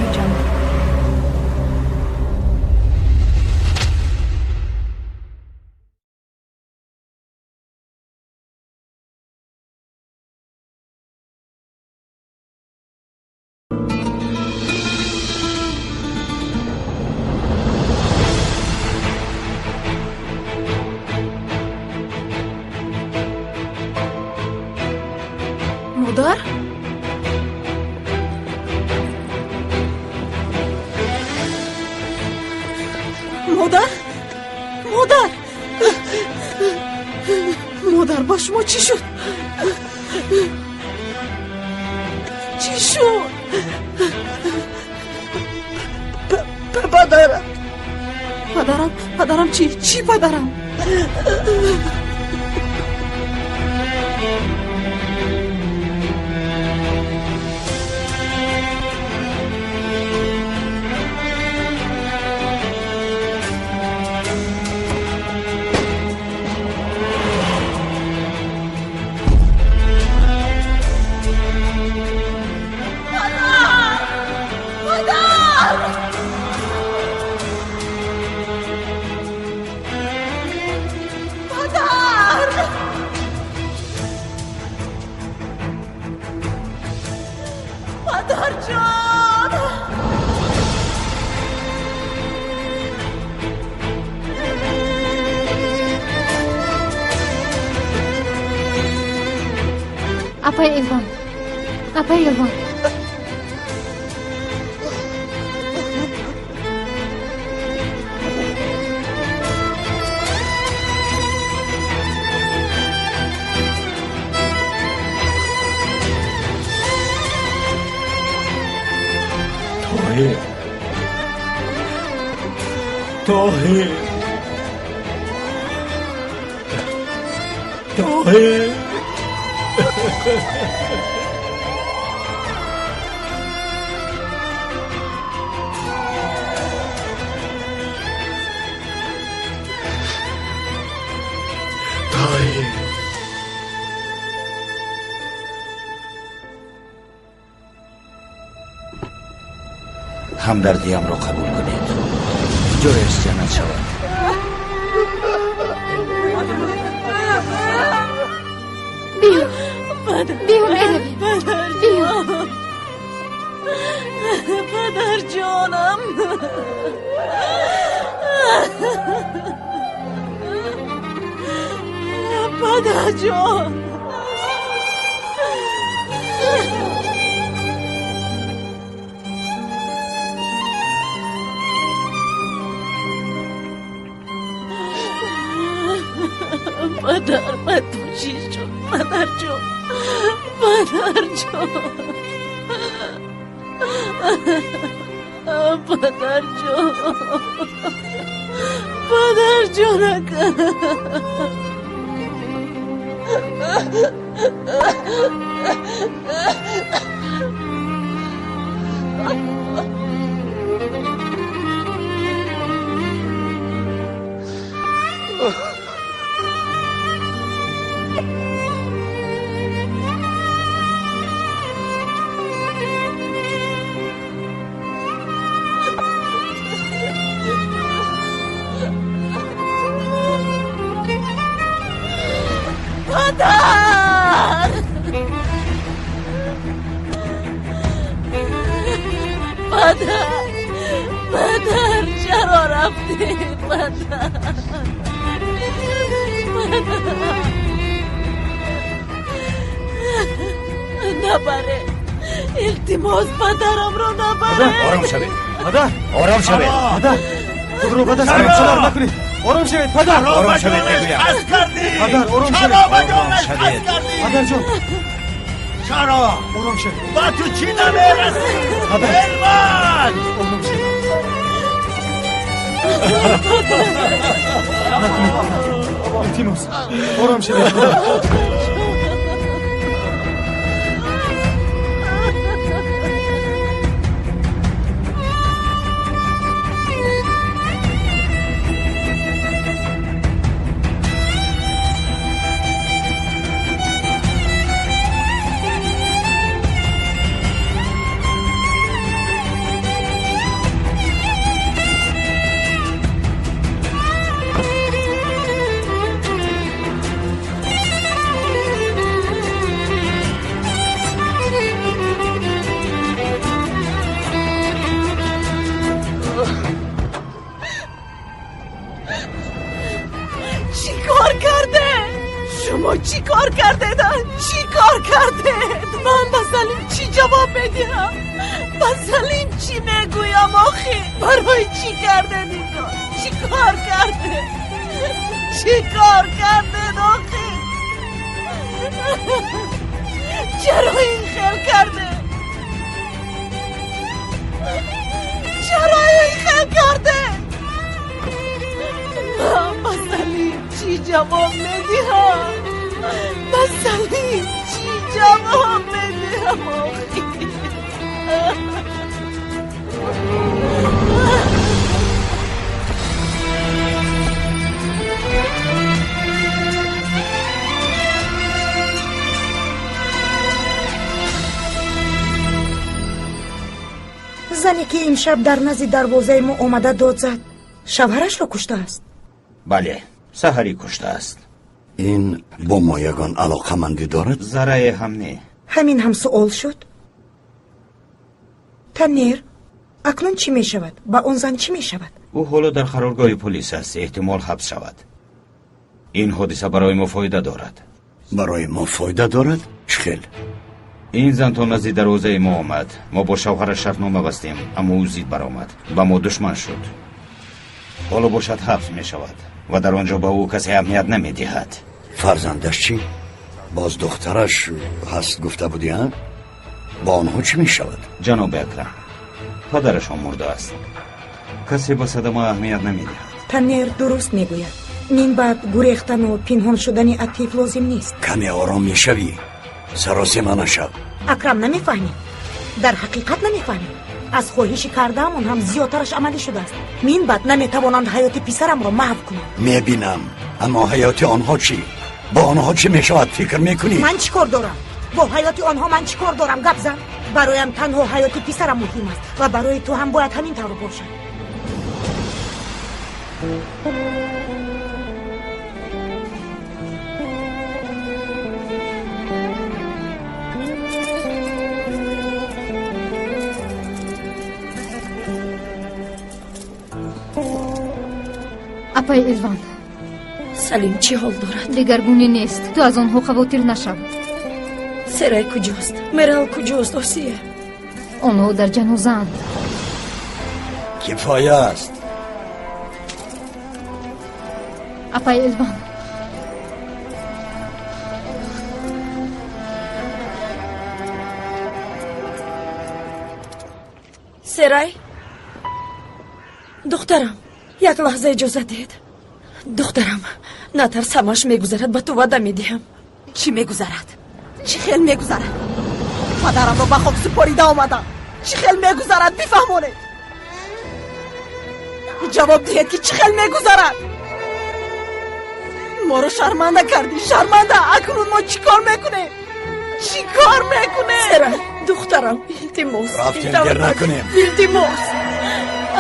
Audio Jungle. Модар? Модар, модар, модар, ба шумо чӣ шуд? Чӣ шуд? Падарам. Падарам? Падарам чӣ? Чӣ падарам? Падарҷон! Апай Элвон, апай Элвон. Тоҳир, Тоҳир, Тоҳир. Тоҳир. Ҳамдардиамро қабул кунед, ҷояш ҷаннат шавад. Биё, биё, меравем, биё. Падарҷонам! Падарҷон! Падар, ба ту чӣ шуд? Падарҷон, падарҷон, падарҷон, падарҷонака. Падар! Падар! Падар, чаро рафтӣ? Падар! Падар! Набаре! Илтимос, падарамро набаре! Ором шавед. Падар! Ором шавед. Падар! Худро ба даст чалар накунед! Ором шавед, падар! Ором шавед, мегӯям. Падар, ором шавед! Ором шавед. Падарҷон! Чаро? Ором шавед! Ба ту чӣ намерасӣ? Падар! Элван! Ором шавед! Накунед, падар! Илтимос, ором шавед, падар! кардед? Ман ба Салим чӣ ҷавоб медиҳам? Ба Салим чӣ мегӯям охи? Барои чӣ кардед инро? Чӣ кор кардед? Чӣ кор кардед охи? Чаро ин хел кардед? Чаро ин хел кардед? Ман ба Салим чӣ ҷавоб медиҳам? Ба Салим чӣ ҷавоб медиҳам охи? Зане ки имшаб дар назди дарвозаи мо омада дод зад, шавҳарашро куштааст. Бале, саҳарӣ куштааст. Ин бо мо ягон алоқамандӣ дорад? Заррае ҳам не. Ҳамин ҳам суол шуд? Танер, акнун чӣ мешавад? Ба он зан чӣ мешавад? Ӯ ҳоло дар қароргоҳи полис аст, эҳтимол ҳабс шавад. Ин ҳодиса барои мо фоида дорад. Барои мо фоида дорад? Чӣ хел? Ин зан то назди дарвозаи мо омад. Мо бо шавҳараш шартнома бастем, аммо ӯ зид баромад, ба мо душман шуд. Ҳоло бошад ҳабс мешавад ва дар он ҷо ба ӯ касе аҳамият намедиҳад. Фарзандаш чӣ? Боз духтараш ҳаст гуфта будӣ, а? Бо онҳо чӣ мешавад? Ҷаноби Акрам, падарашон мурдааст. Касе ба садама аҳамият намедиҳад. Танер дуруст мегӯяд. Мин баъд гурехтану пинҳон шудани Атиф лозим нест. Каме ором мешавӣ? Саросема нашав. Акрам, намефаҳмӣ? Дар ҳақиқат намефаҳмӣ? Аз хоҳиши кардаамон ҳам зиёдтараш амалӣ шудааст. Мин баъд наметавонанд ҳаёти писарамро маҳв кунанд. Мебинам, аммо ҳаёти онҳо чӣ? Бо онҳо чӣ мешавад, фикр мекунӣ? Ман чӣ кор дорам? Бо ҳаёти онҳо ман чӣ кор дорам? Гап зан. Бароям танҳо ҳаёти писарам муҳим аст ва барои ту ҳам бояд ҳамин тавр бошад. Апай Элван. Салим чӣ ҳол дорад? Дигаргунӣ нест. Ту аз онҳо хавотир нашав. Серай куҷост? Мерал куҷост, Осия? Онҳо дар ҷанозаанд. Кифоя аст. Апай Элван. Серай? Духтарам, як лаҳза иҷозат диҳед. Духтарам, натарс, ҳамаш мегузарад, ба ту ваъда медиҳам. Чӣ мегузарад? Чӣ хел мегузарад? Падарамро ба хок супорида омадам. Чӣ хел мегузарад, бифаҳмонед. Ҷавоб диҳед, ки чӣ хел мегузарад? Моро шарманда кардӣ, шарманда. Акнун мо чӣ кор мекунем? Чӣ кор мекунем? Серай, духтарам, илтимос. Рафтем, дер накунем. Илтимос.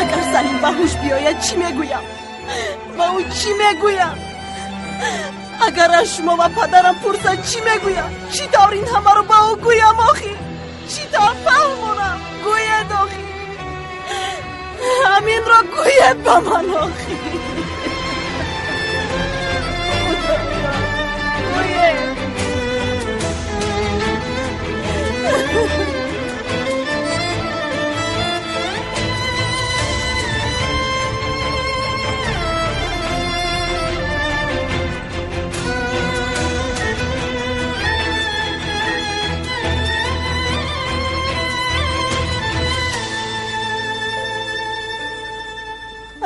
Агар Салим ба ҳуш биёяд, чӣ мегӯям? Ба ӯ чӣ мегӯям? Агар аз шумо ва падарам пурсад, чӣ мегӯям? Чӣ тавр ин ҳамаро ба ӯ гӯям охи? Чӣ тавр фаҳмонам? Гӯед охи. Ҳаминро гӯед ба ман охи. Гӯед.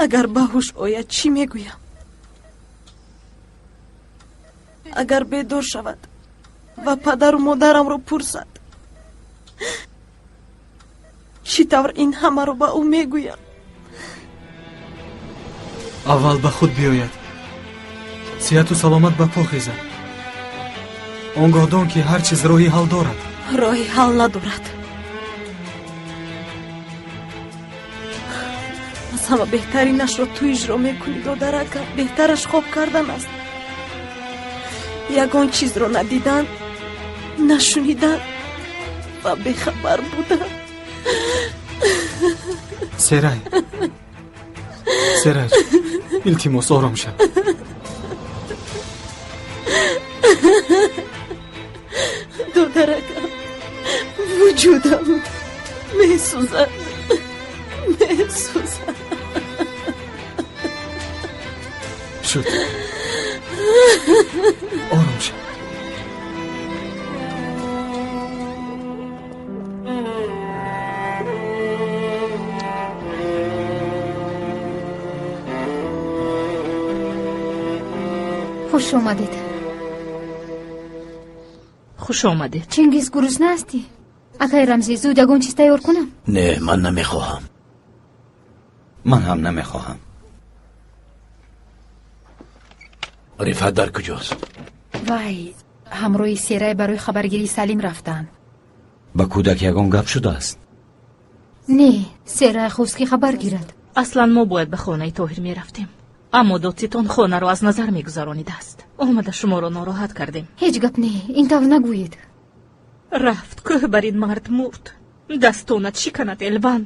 Агар ба ҳуш ояд, чӣ мегӯям? Агар бедор шавад ва падару модарамро пурсад, чӣ тавр ин ҳамаро ба ӯ мегӯям? Аввал ба худ биёяд, сиҳату саломат ба по хезад. Он гоҳ дон, ки ҳар чиз роҳи ҳал дорад. Роҳи ҳал надорад. Аз ҳама беҳтаринашро ту иҷро мекунӣ, додарака. Беҳтараш хоб кардан аст. Ягон чизро надидан, нашунидан ва бехабар будан. Серай, Серай, илтимос, ором шав. Додаракам, вуҷудам месӯзад, месӯзад. Шуд, ором шав. Хуш омадед. Хуш омадед. Чингиз, гурусна ҳастӣ? Акай Рамзӣ, зуд ягон чиз тайёр кунам? Не, ман намехоҳам. Ман ҳам намехоҳам. Рифат дар куҷост? Вай ҳамроҳи Серай барои хабаргирии Салим рафтанд. Ба кӯдак ягон гап шудааст? Не, Серай хост ки хабар гирад. Аслан мо бояд ба хонаи Тоҳир мерафтем, аммо додситон хонаро аз назар мегузаронидааст. Омада шуморо нороҳат кардем. Ҳеҷ гап не, ин тавр нагӯед. Рафт кӯҳ бар ин мард мурд. Дастонат шиканад, Элван.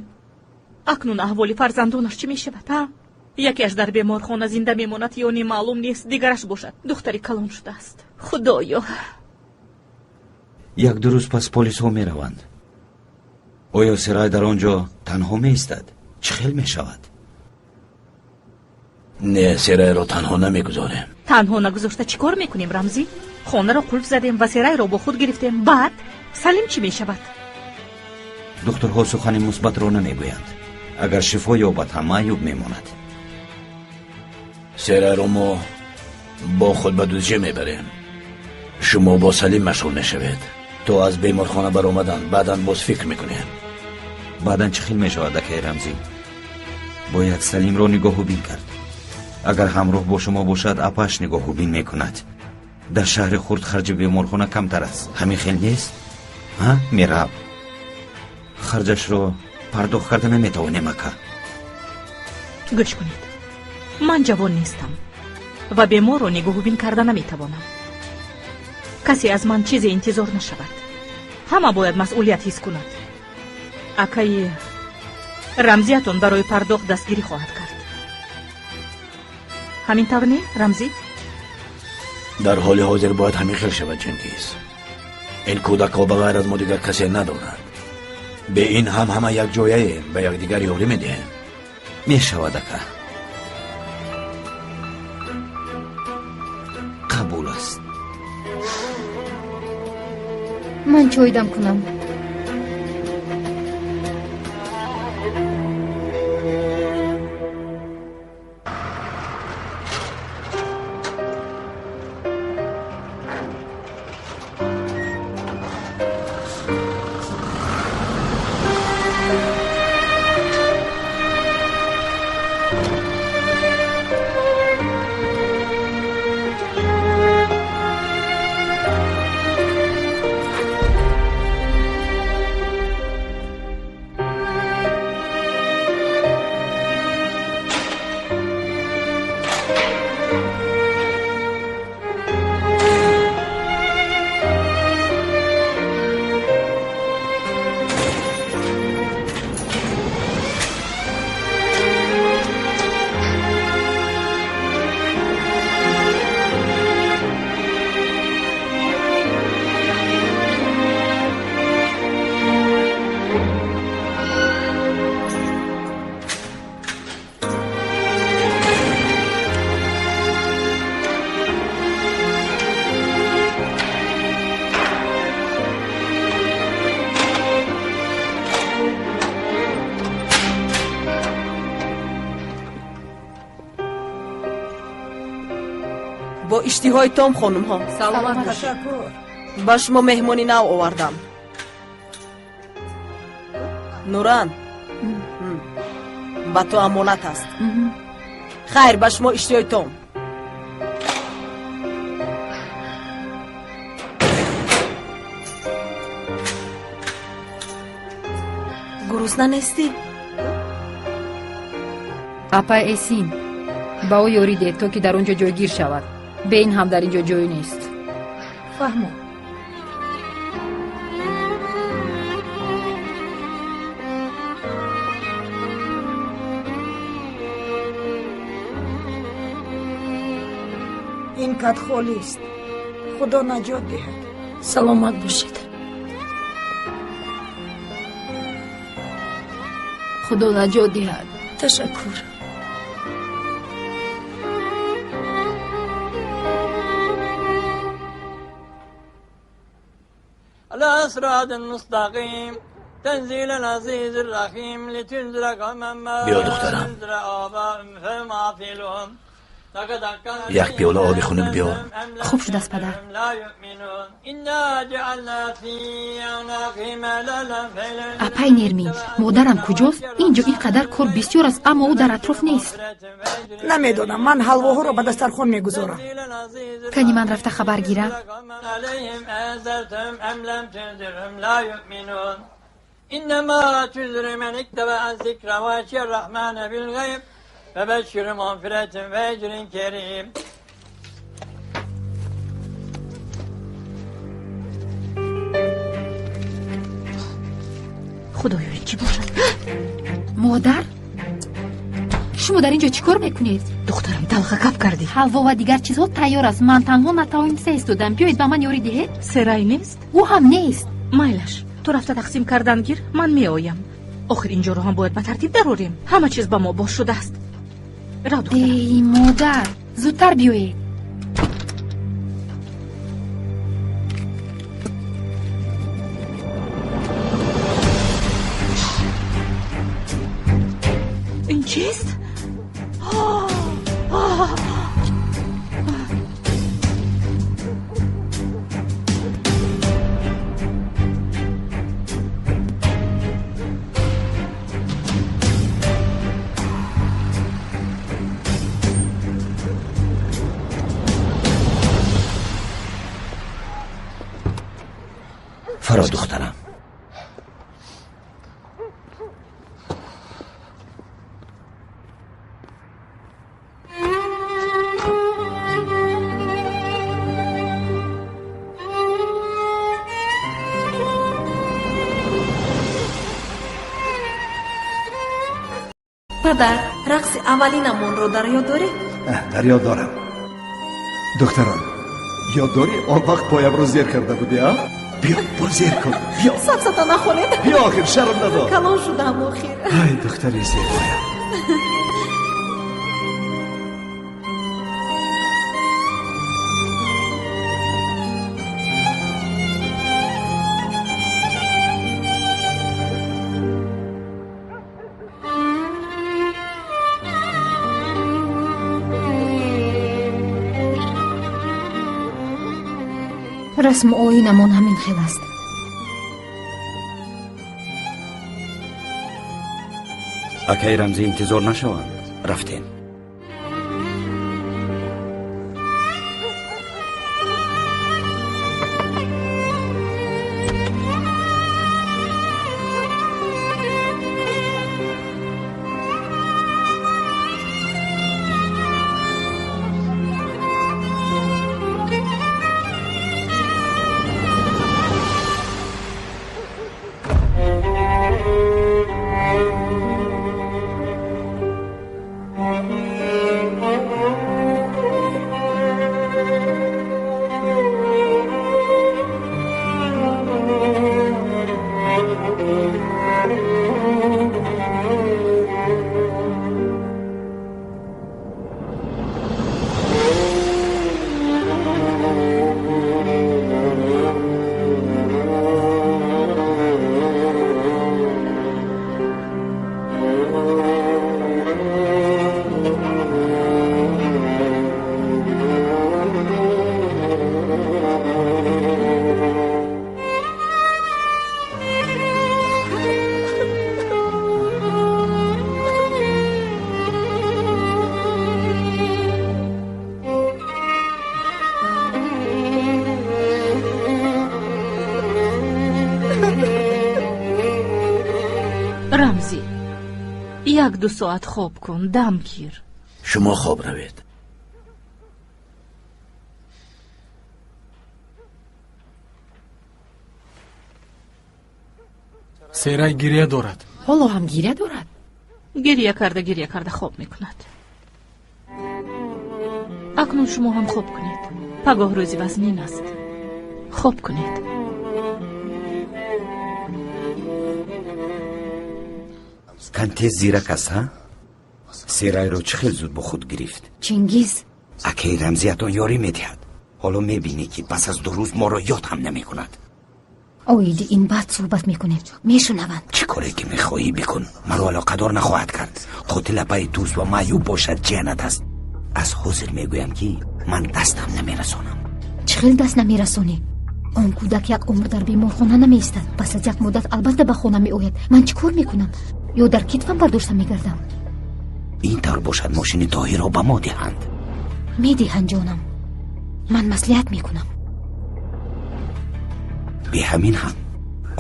Акнун аҳволи фарзандонаш чӣ мешавад, а? Якеаш дар беморхона зинда мемонад ё не маълум нест, дигараш бошад духтари калон шудааст. Худоё! Як-ду рӯз пас полисҳо мераванд. Оё Серай дар он ҷо танҳо меистад? Чӣ хел мешавад? Не, Серайро танҳо намегузорем. Танҳо нагузошта чӣ кор мекунем, Рамзӣ? Хонаро қулф задем ва Серайро бо худ гирифтем. Баъд Салим чӣ мешавад? Духтурҳо сухани мусбатро намегӯянд. Агар шифо ёбад ҳам маъюб мемонад. Серайро мо бо худ ба Дузҷа мебарем. Шумо бо Салим машғул мешавед. То аз беморхона баромадан баъдан боз фикр мекунем. Баъдан чӣ хел мешавад, акай Рамзӣ? Бояд Салимро нигоҳубин кард. Агар ҳамроҳ бо шумо бошад, апаш нигоҳубин мекунад. Дар шаҳри хурд харҷи беморхона камтар аст. Ҳамин хел нест? Ҳа, Мераб? Харҷашро пардохт карда наметавонем, ака. Гӯш кунед, ман ҷавон нестам ва беморро нигоҳубин карда наметавонам. Касе аз ман чизе интизор нашавад. Ҳама бояд масъулият ҳис кунад. Акаи Рамзиятон барои пардохт дастгирӣ хоҳад кард. Ҳамин тавр не, Рамзӣ? Дар ҳоли ҳозир бояд ҳамин хел шавад, Чингиз. Ин кӯдакҳо ба ғайр аз мо дигар касе надоранд. Бе ин ҳам ҳама якҷояем, ба якдигар ёрӣ медиҳем. Мешавад, ака. Қабул аст. Ман чой дам кунам. Бо иштиҳои том, хонумҳо. Саломат. Ташаккур. Ба шумо меҳмони нав овардам. Нуран, ба ту амонат аст. Хайр, ба шумо иштиҳои том. Гурусна нестӣ? Апай Эсин, ба ӯ ёрӣ деҳ, то ки дар он ҷо ҷойгир шавад. Бе ин ҳам дар ин ҷо ҷой нест. Фаҳмо. Ин кат холист. Худо наҷот диҳад. Саломат бошед. Худо наҷот диҳад. Ташаккур. على صراط المستقيم تنزيل العزيز الرحيم لتنذر قوما ما بیا دخترم. أنذر آباؤهم فهم غافلون. Як пиёла оби хунук биёр. Хуб шудааст, падар. Апай Нермин, модарам куҷост? Ин ҷо ин қадар кор бисёр аст, аммо ӯ дар атроф нест. Намедонам, ман ҳалвоҳоро ба дастархон мегузорам. Кани ман рафта хабар гирам? إنما تنذر من اتبع الذكر وخشي الرحمن بالغيب فبشره بمغفرة وأجر كريم. Худоё, ин чӣ бошад? Модар, шумо дар ин ҷо чӣ кор мекунед? Духтарам, талхакаф кардӣ. Ҳалво ва дигар чизҳо тайёр аст. Ман танҳо натавониста истодам. Биёед ба ман ёрӣ диҳед. Серай нест? Ӯ ҳам нест. Майлаш, ту рафта тақсим кардан гир, ман меоям. Охир инҷоро ҳам бояд ба тартиб дарорем. Ҳама чиз ба мо боз шудааст. Рав, духтарам. Эй модар, зудтар биёед. Ин чист? Фаро, духтарам. Падар, рақси аввалинамонро дар ёд доред? Дар ёд дорам. Духтарон, ёд дорӣ он вақт поямро зер карда будӣ, а? Биё, боз зер кун, биё. Сафсата нахонед. Биё, охир, шарм надор. Калон шудам, охир. Ай, духтари зебоям. Расму оинамон ҳамин хел аст. Акаи Рамзӣ интизор нашаванд. Рафтем. Рамзӣ, 1-2 соат хоб кун, дам гир. Шумо хоб равед. Серай гирья дорад. Ҳоло ҳам гирья дорад? Гирья карда, гирья карда хоб мекунад. Акнун шумо ҳам хоб кунед. Пагоҳ рӯзи вазнин аст. Хоб кунед. Канте зирак аст, ҳа? Серайро чӣ хел зуд бо худ гирифт? Чингиз, акаи Рамзиятон ёрӣ медиҳад. Ҳоло мебинӣ, ки пас аз 2 рӯз моро ёд ҳам намекунад. Оиди ин баъд суҳбат мекунем, мешунаванд. Чӣ коре ки мехоҳӣ бикун, маро алоқадор нахоҳад кард. Қотил апаи туст ва маъюб бошад, ҷиянат аст. Аз ҳозир мегӯям, ки ман дастам намерасонам. Чӣ хел даст намерасонӣ? Он кӯдак як умр дар беморхона намеистад. Пас аз як муддат албатта ба хона меояд. Ман чӣ кор мекунам? Ё дар китфам бардошта мегардам? Ин тавр бошад, мошини Тоҳирро ба мо диҳанд. Медиҳанд, ҷонам. Ман маслиҳат мекунам. Бе ҳамин ҳам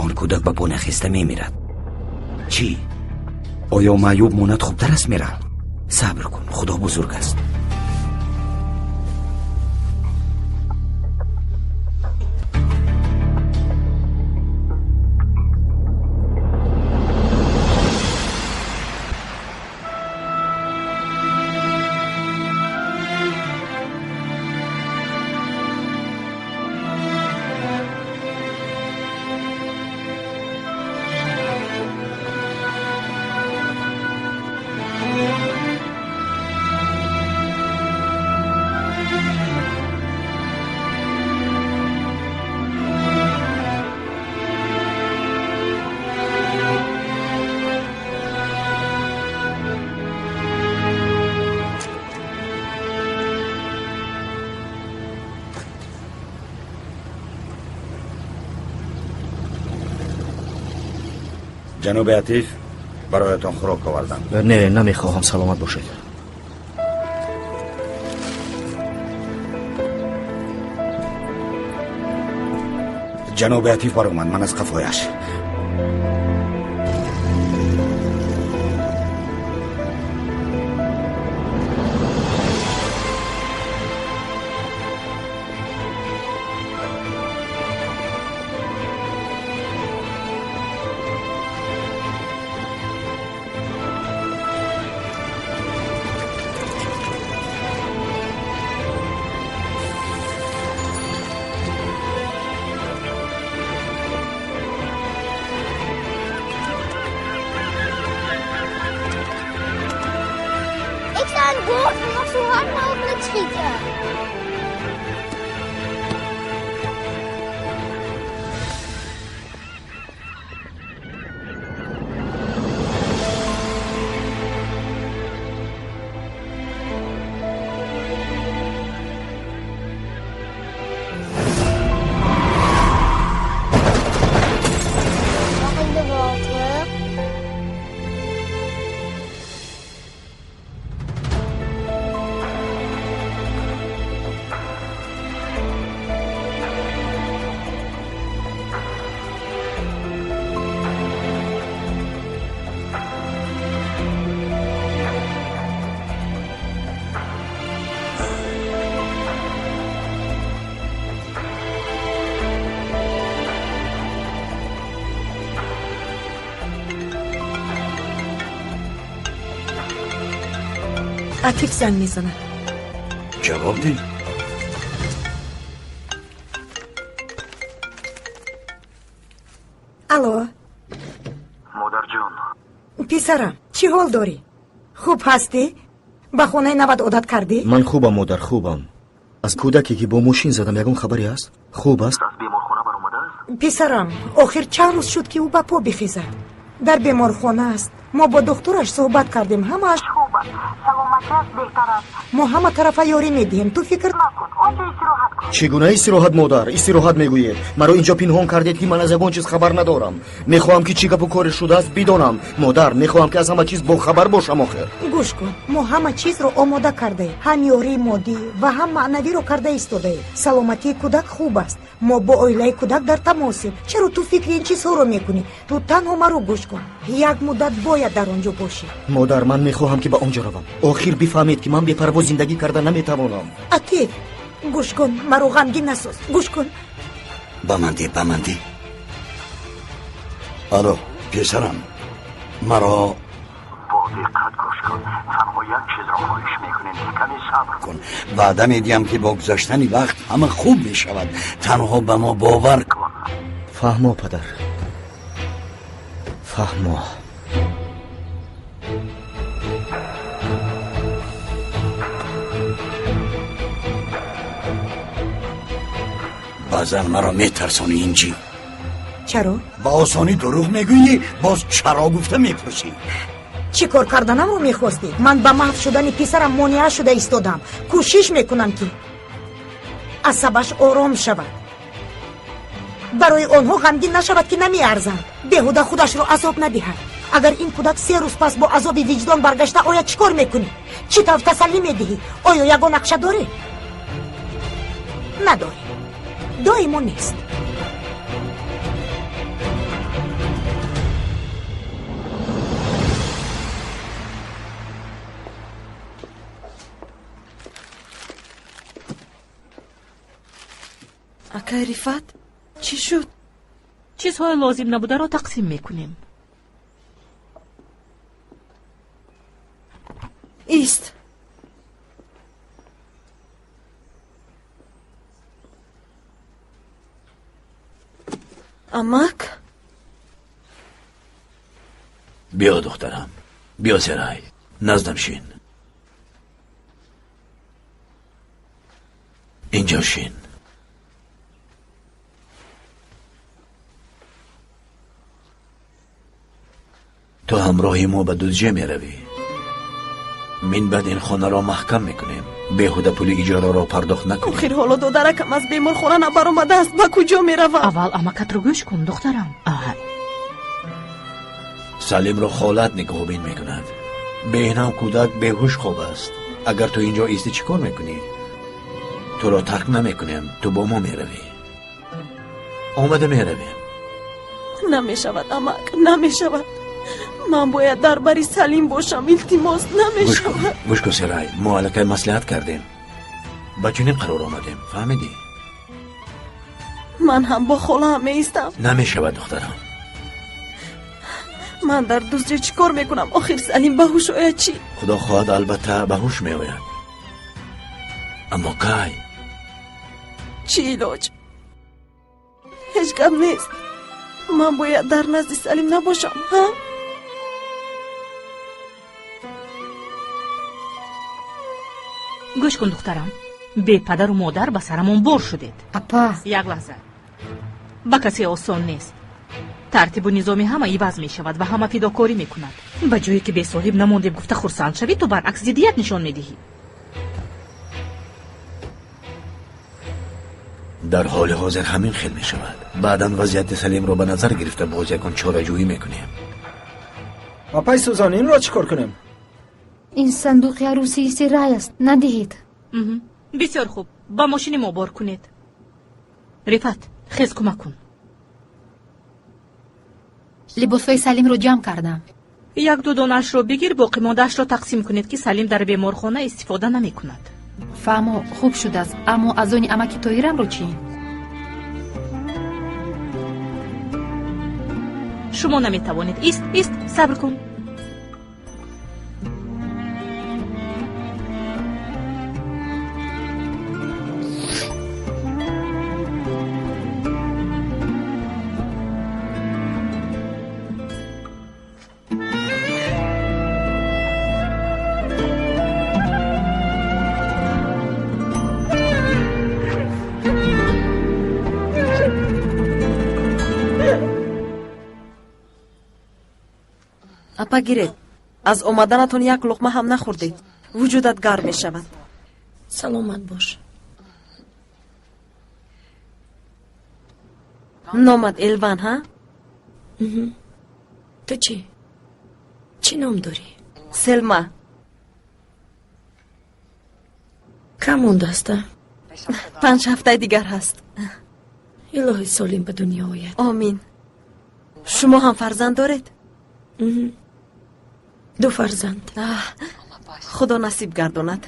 он кӯдак ба по нахеста мемирад. Чӣ? Оё маъюб монад хубтар аст, Мерал? Сабр кун, Худо бузург аст. Ҷаноби Атиф, бароятон хӯрок овардам. Не, намехоҳам, саломат бошед. Ҷаноби Атиф баромад, ман аз қафояш. Атиф занг мезанад. Ҷавоб деҳ. Алло. Модарҷон. Писарам, чӣ ҳол дорӣ? Хуб ҳастӣ? Ба хонаи нават одат кардӣ? Ман хубам, модар, хубам. Аз кӯдаке ки бо мошин задам ягон хабаре ҳаст? Хуб аст? Аз беморхона баромадааст? Писарам, охир чанд рӯз шуд, ки ӯ ба по бихезад. Дар беморхона аст. Мо бо духтураш суҳбат кардем, ҳамааш хуб аст, саломатиаш беҳтар аст. Мо ҳама тарафа ёрӣ медиҳем, ту фикр накун, он ҷо истироҳат кун. Чӣ гуна истироҳат, модар? Истироҳат мегӯед? Маро инҷо пинҳон кардед, ки ман аз ягон чиз хабар надорам. Мехоҳам, ки чӣ гапу коре шудааст бидонам. Модар, мехоҳам, ки аз ҳама чиз бохабар бошам охир. Гӯш кун, мо ҳама чизро омода кардаем, ҳам ёрии моддӣ ва ҳам маънавиро карда истодаем. Саломатии кӯдак хуб аст. Мо бо оилаи кӯдак дар тамосем. Чаро ту фикри ин чизҳоро мекунӣ? Ту танҳо маро гӯш кун. Як муддат бояд дар он ҷо бошӣ. Модар, ман мехоҳам, ки ба он ҷо равам. Охир бифаҳмед, ки ман бепарво зиндагӣ карда наметавонам. Атиф, гӯш кун, маро ғамгин насоз. Гӯш кун. Ба ман де, ба ман де. Алло, писарам, маро бо диққат гӯш кун. Танҳо як чизро хоҳиш мекунем, каме сабр кун. Ваъда медиҳам, ки бо гузаштани вақт ҳама хуб мешавад. Танҳо ба мо бовар кун. Фаҳмо, падар, фаҳмо. Баъзан маро метарсонӣ, Инҷи. Чаро? Ба осонӣ дурӯғ мегӯӣ, боз чаро гуфта мепурсӣ. Чӣ кор карданамро мехостӣ? Ман ба маҳв шудани писарам монеа шуда истодам. Кӯшиш мекунам, ки асабаш ором шавад. Барои онҳо ғамгин нашавад, ки намеарзанд. Беҳуда худашро азоб надиҳад. Агар ин кӯдак 3 рӯз пас бо азоби виҷдон баргашта ояд, чӣ кор мекунӣ? Чӣ тавр тасаллӣ медиҳӣ? Оё ягон нақша дорӣ? Надорӣ. Доимо нест. Акай Рифат, чӣ шуд? Чизҳои лозим набударо тақсим мекунем. Ист. Амак? Биё, духтарам, биё, Серай, наздам шин. Инҷо шин. Ту ҳамроҳи мо ба Дузҷа меравӣ. Мин баъд ин хонаро маҳкам мекунем. Беҳуда пули иҷораро пардохт накунем. Охир ҳоло додаракам аз беморхона набаромадааст. Ба куҷо меравам? Аввал амакатро гӯш кун, духтарам. Салимро холат нигоҳубин мекунад. Беҳнам кӯдак беҳуш хоб аст. Агар ту инҷо истӣ, чӣ кор мекунӣ? Туро тарк намекунем, ту бо мо меравӣ. Омада меравем. Намешавад, амак, намешавад. Ман бояд дар бари Салим бошам. Илтимос, намешавад. Гӯш кун, Серай, мо аллакай маслиҳат кардем. Ба чунин қарор омадем, фаҳмидӣ? Ман ҳам бо холаам меистам. Намешавад, духтарам. Ман дар Дузҷа чӣ кор мекунам? Охир Салим ба ҳуш ояд чӣ? Худо хоҳад, албатта ба ҳуш меояд. Аммо кай? Чӣ илоҷ? Ҳеҷ гап нест. Ман бояд дар назди Салим набошам, ҳа? Гӯш кун, духтарам, бепадару модар ба сарамон бор шудед. Апа, як лаҳза. Ба касе осон нест. Тартибу низоми ҳама иваз мешавад ва ҳама фидокорӣ мекунад. Ба ҷое ки бесоҳиб намондем гуфта хурсанд шавӣ, ту баръакс зиддият нишон медиҳӣ. Дар ҳоли ҳозир ҳамин хел мешавад. Баъдан вазъияти Салимро ба назар гирифта боз ягон чораҷӯӣ мекунем. Апай Сузан, инро чӣ кор кунем? Ин сандуқи арӯсии Серай аст, надиҳед. Бисёр хуб, ба мошини мо бор кунед. Рифат, хез кӯмак кун. Либосҳои Салимро ҷамъ кардам. Як-ду донаашро бигир, боқимондаашро тақсим кунед, ки Салим дар беморхона истифода намекунад. Фаҳмо, хуб шудааст, аммо аз они амаки Тоирамро чӣ? Шумо наметавонед. Ист, ист, сабр кун. Апа, гиред. Аз омаданатон як луқма ҳам нахӯрдед. Вуҷудат гарм мешавад. Саломат бош. Номат Элван, ҳа? Ту чӣ? Чӣ ном дорӣ? Селма. Кам мондааст, а? 5 ҳафтаи дигар ҳаст. Илоҳи солим ба дунё ояд. Омин. Шумо ҳам фарзанд доред? 2 фарзанд. Худо насиб гардонад.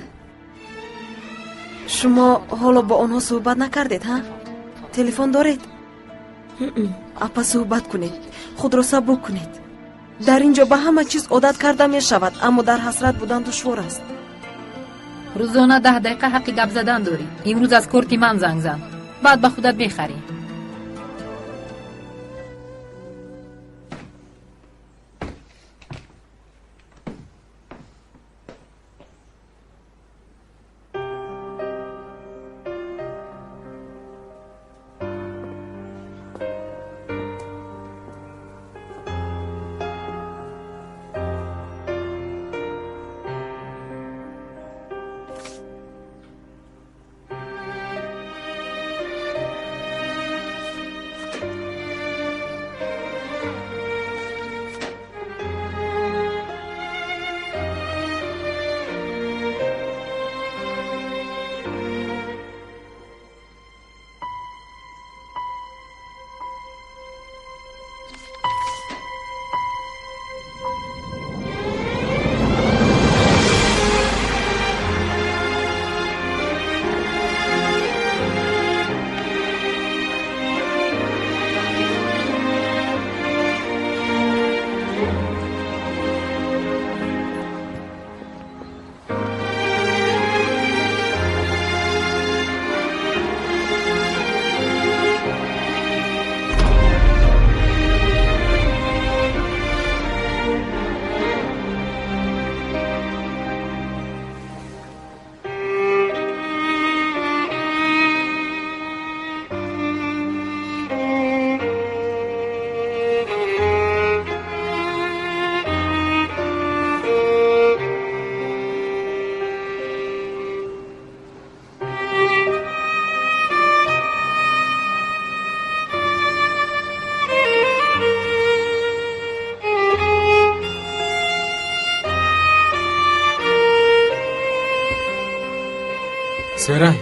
Шумо ҳоло бо онҳо суҳбат накардед, ҳа? Телефон доред? Апа, суҳбат кунед, худро сабук кунед. Дар ин ҷо ба ҳама чиз одат карда мешавад, аммо дар ҳасрат будан душвор аст. Рӯзона 10 дақиқа ҳаққи гап задан дорӣ. Имрӯз аз корти ман занг зан, баъд ба худат мехарӣ. Серай.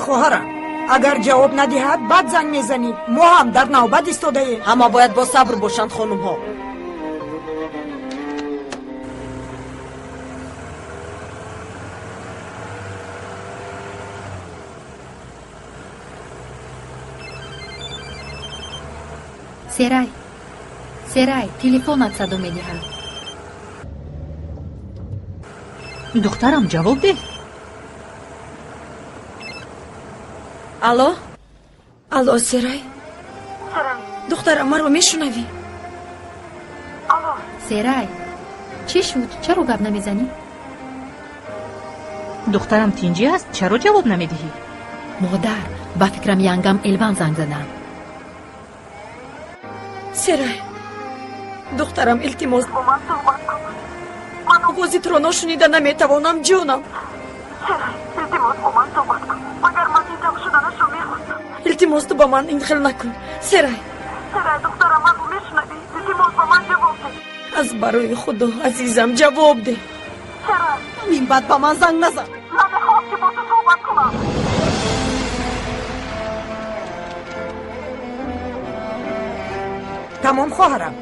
Хоҳарам, агар ҷавоб надиҳад, баъд занг мезанӣ. Мо ҳам дар навбат истодаем. Ҳама бояд бо сабр бошанд, хонумҳо. Серай, Серай, телефонат садо медиҳад. Духтарам, ҷавоб деҳ. Алло? Алло, Серай. Духтарам, маро мешунавӣ? Серай, чӣ шуд? Чаро гап намезанӣ? Духтарам тинҷӣ аст, чаро ҷавоб намедиҳӣ? Модар, ба фикрам янгам Элван занг заданд. Серай, духтарам, илтимос бо ман суҳбат кун. Ман овози туро ношунида наметавонам, ҷонам. Серай, илтимос бо ман суҳбат кун. Магар ман интам шуданашро мехостам. Илтимос, ту ба ман ин хел накун. Серай. Серай, духтарам, маро мешунавӣ? Илтимос ба ман ҷавоб деҳ. Аз барои Худо, азизам, ҷавоб деҳ. Серай, мин баъд ба ман занг назан. Намехоҳам ки бо ту суҳбат кунам. Тамом, хоҳарам.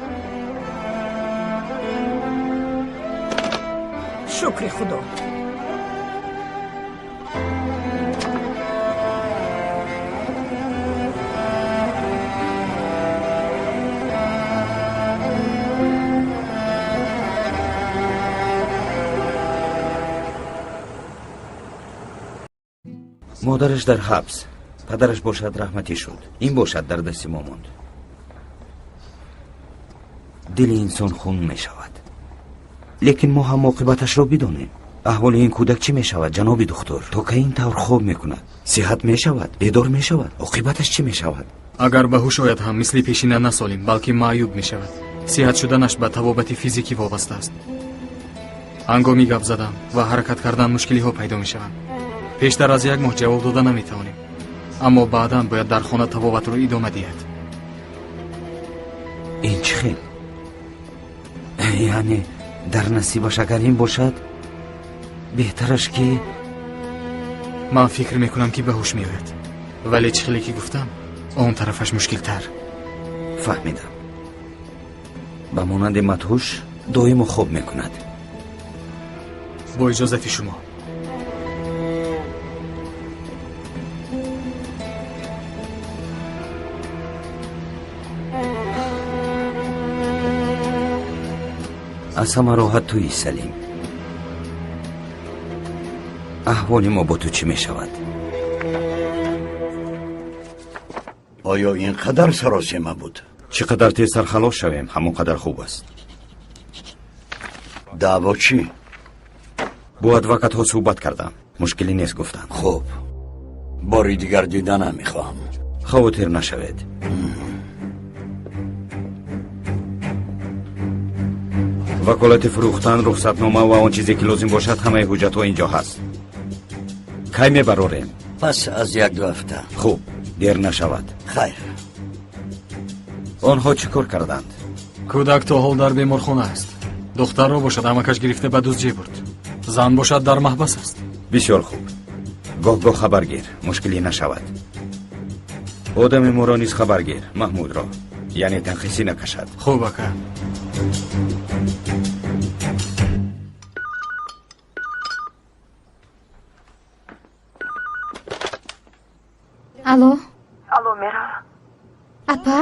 Шукри Худо. Модараш дар ҳабс, падараш бошад раҳматӣ шуд. Ин бошад дар дасти мо монд. Дили инсон хун мешавад. Лекин мо ҳам оқибаташро бидонем. Аҳволи ин кӯдак чӣ мешавад, ҷаноби духтур? То кай ин тавр хоб мекунад? Сиҳат мешавад? Бедор мешавад? Оқибаташ чӣ мешавад? Агар ба ҳуш ояд ҳам мисли пешина насолим, балки маъюб мешавад. Сиҳат шуданаш ба табобати физикӣ вобаста аст. Ҳангоми гап задан ва ҳаракат кардан мушкилиҳо пайдо мешаванд. Пештар аз як моҳ ҷавоб дода наметавонем, аммо баъдан бояд дар хона табобатро идома диҳад. Ин чӣ хел? Яъне дар насибаш агар ин бошад, беҳтараш ки ман фикр мекунам ки ба ҳуш меояд, вале чӣ хеле ки гуфтам, он тарафаш мушкилтар. Фаҳмидам. Ба монанди мадҳуш доимо хоб мекунад. Бо иҷозати шумо. Аз ҳама роҳат туи, Салим. Аҳволи мо бо ту чӣ мешавад? Оё ин қадар саросема буд? Чӣ қадар тезтар халос шавем, ҳамон қадар хуб аст. Даъво чӣ? Бо адвокатҳо суҳбат кардам. Мушкилӣ нест, гуфтанд. Хуб, бори дигар дида намехоҳам. Хавотир нашавед. Ваколати фурӯхтан, рухсатнома ва он чизе ки лозим бошад, ҳамаи ҳуҷҷатҳо инҷо ҳаст. Кай мебарорем? Пас аз як-ду ҳафта. Хуб, дер нашавад. Хайр. Онҳо чӣ кор карданд? Кӯдак то ҳол дар беморхона аст. Духтарро бошад амакаш гирифта ба дуздӣ бурд. Зан бошад дар маҳбас аст. Бисёр хуб. Гоҳ-гоҳ хабаргир, мушкилӣ нашавад. Одами моро низ хабаргир, Маҳмудро. Яъне танқисӣ накашад. Хуб, ака. Алло? Алло, Мерал. Апа?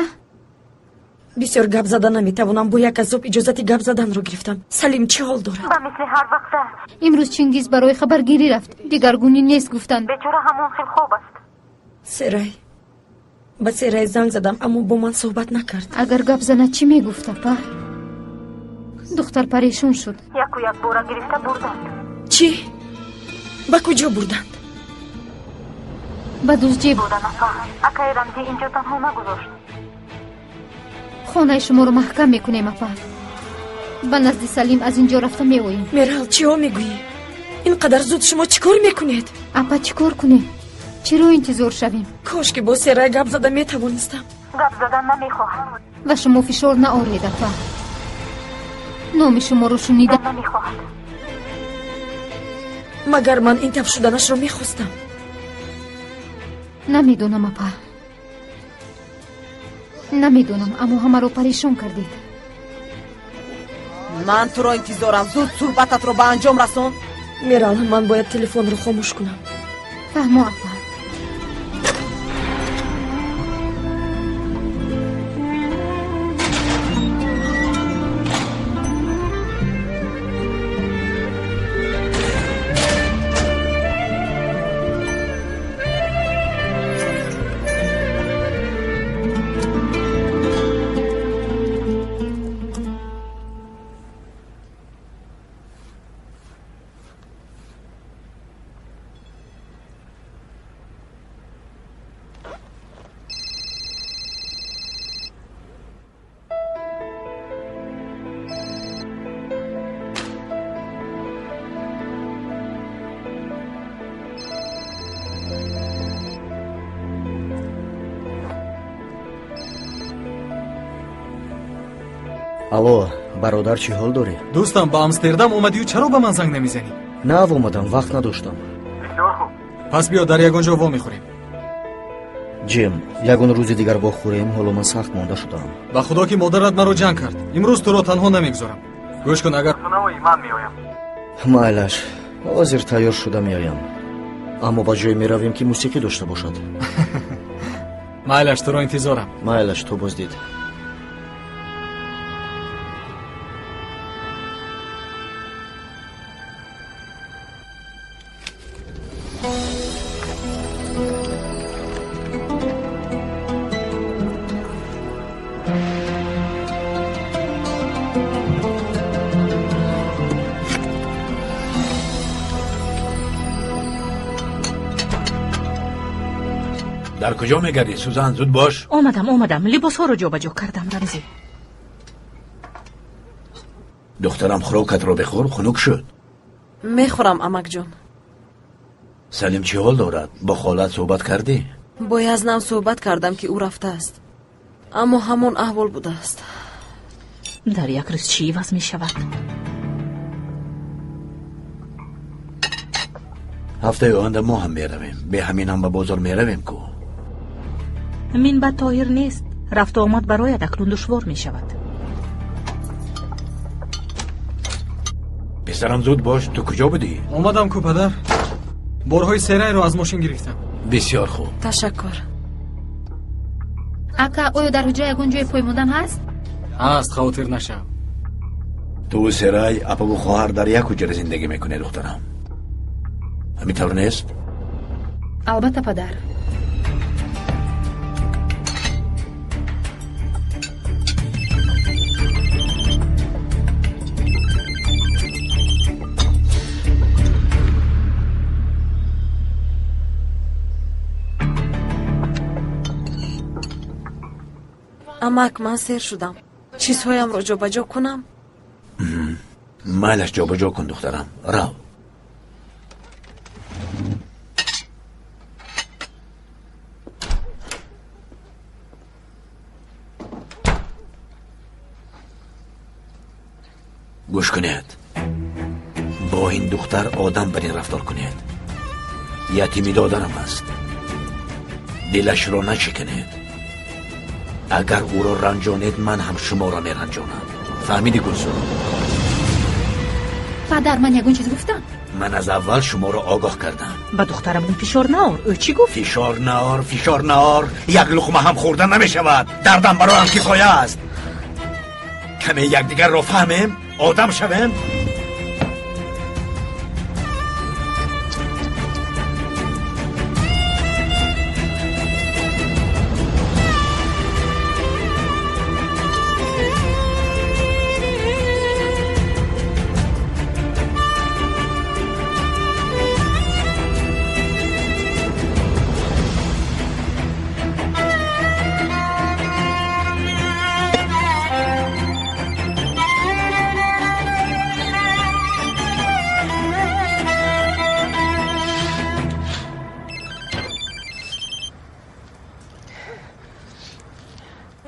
Бисёр гап зада наметавонам. Бо як азоб иҷозати гап заданро гирифтам. Салим чӣ ҳол дорад? Ба мисли ҳар вақта. Имрӯз Чингиз барои хабаргирӣ рафт. Дигаргунӣ нест, гуфтанд. Бечора ҳамон хел хоб аст. Серай. Ба Серай занг задам, аммо бо ман суҳбат накард. Агар гап занад чӣ мегуфт, апа? Духтар парешон шуд. Яку якбора гирифта бурданд. Чӣ? Ба куҷо бурданд? Ба дуздӣ бурданд, апа. Акаи Рамзӣ инҷо танҳо нагузошт. Хонаи шуморо маҳкам мекунем, апа. Ба назди Салим аз инҷо рафта меоем. Мерал, чиҳо мегӯӣ? Ин қадар зуд шумо чӣ кор мекунед? Апа, чӣ кор кунем? Чиро интизор шавем? Кош ки бо Серай гап зада метавонистам. Гап задан намехоҳад. Ва шумо фишор наоред, апа. Номи шуморо шунида намехоҳад. Магар ман ин тавр шуданашро мехостам? Намедонам, апа. Намедонам, аммо ҳамаро парешон кардед. Ман туро интизорам. Зуд суҳбататро ба анҷом расон. Мерал, ман бояд телефонро хомӯш кунам. Фаҳмо, апа. Алло, бародар, чӣ ҳол дорӣ? Дӯстам, ба Амстердам омадию чаро ба ман занг намезанӣ? Нав омадам, вақт надоштам. Бисёр хуб. Пас биё дар ягон ҷо вомехӯрем. Ҷим, ягон рӯзи дигар вохӯрем, ҳоло ман сахт монда шудаам. Ба худо ки модарат маро ҷанг кард. Имрӯз туро танҳо намегузорам. Гӯш кун, агар ту наоӣ, ман меоям. Майлаш, ҳозир тайёр шуда меоям. Аммо ба ҷое меравем ки мусиқӣ дошта бошад. Майлаш, туро интизорам. Майлаш, то боздид. Дар куҷо мегардӣ, Сузан? Зуд бош. Омадам, омадам. Либосҳоро ҷобаҷо кардам, Рамзӣ. Духтарам, хӯрокатро бихӯр, хунук шуд. Мехӯрам, амакҷон. Салим чӣ ҳол дорад? Бо холат суҳбат кардӣ? Бо Язнам суҳбат кардам, ки ӯ рафтааст, аммо ҳамон аҳвол будааст. Дар як рӯз чӣ иваз мешавад? Ҳафтаи оянда мо ҳам меравем. Бе ҳамин ҳам ба бозор меравем ку. Минбаъд Тоҳир нест. Рафту омад барояд акнун душвор мешавад. Писарам, зуд бош. Ту куҷо будӣ? Омадам ку, падар. Борҳои Серайро аз мошин гирифтам. Бисёр хуб. Ташаккур. Ака, оё дар ҳуҷра ягон ҷои пой мондан ҳаст? Ҳаст, хавотир нашав. Ту Серай, апаву хоҳар дар як ҳуҷра зиндагӣ мекунед, духтарам. Ҳамин тавр нест? Албатта, падар. Амак, ман сер шудам. Чизҳоямро ҷобаҷо кунам? Майлаш, ҷобаҷо кун, духтарам. Рав. Гӯш кунед. Бо ин духтар одам бар ин рафтор кунед. Ятими додарам аст. Дилашро нашиканед. Агар ӯро ранҷонед, ман ҳам шуморо меранҷонам. Фаҳмидӣ, Гулсум? Падар, ман ягон чиз гуфтам? Ман аз аввал шуморо огоҳ кардам. Ба духтарам фишор наор. Ӯ чӣ гуфт? Фишор наор, фишор наор. Як луқма ҳам хӯрда намешавад. Дардам бароям кифоя аст. Каме якдигарро фаҳмем, одам шавем.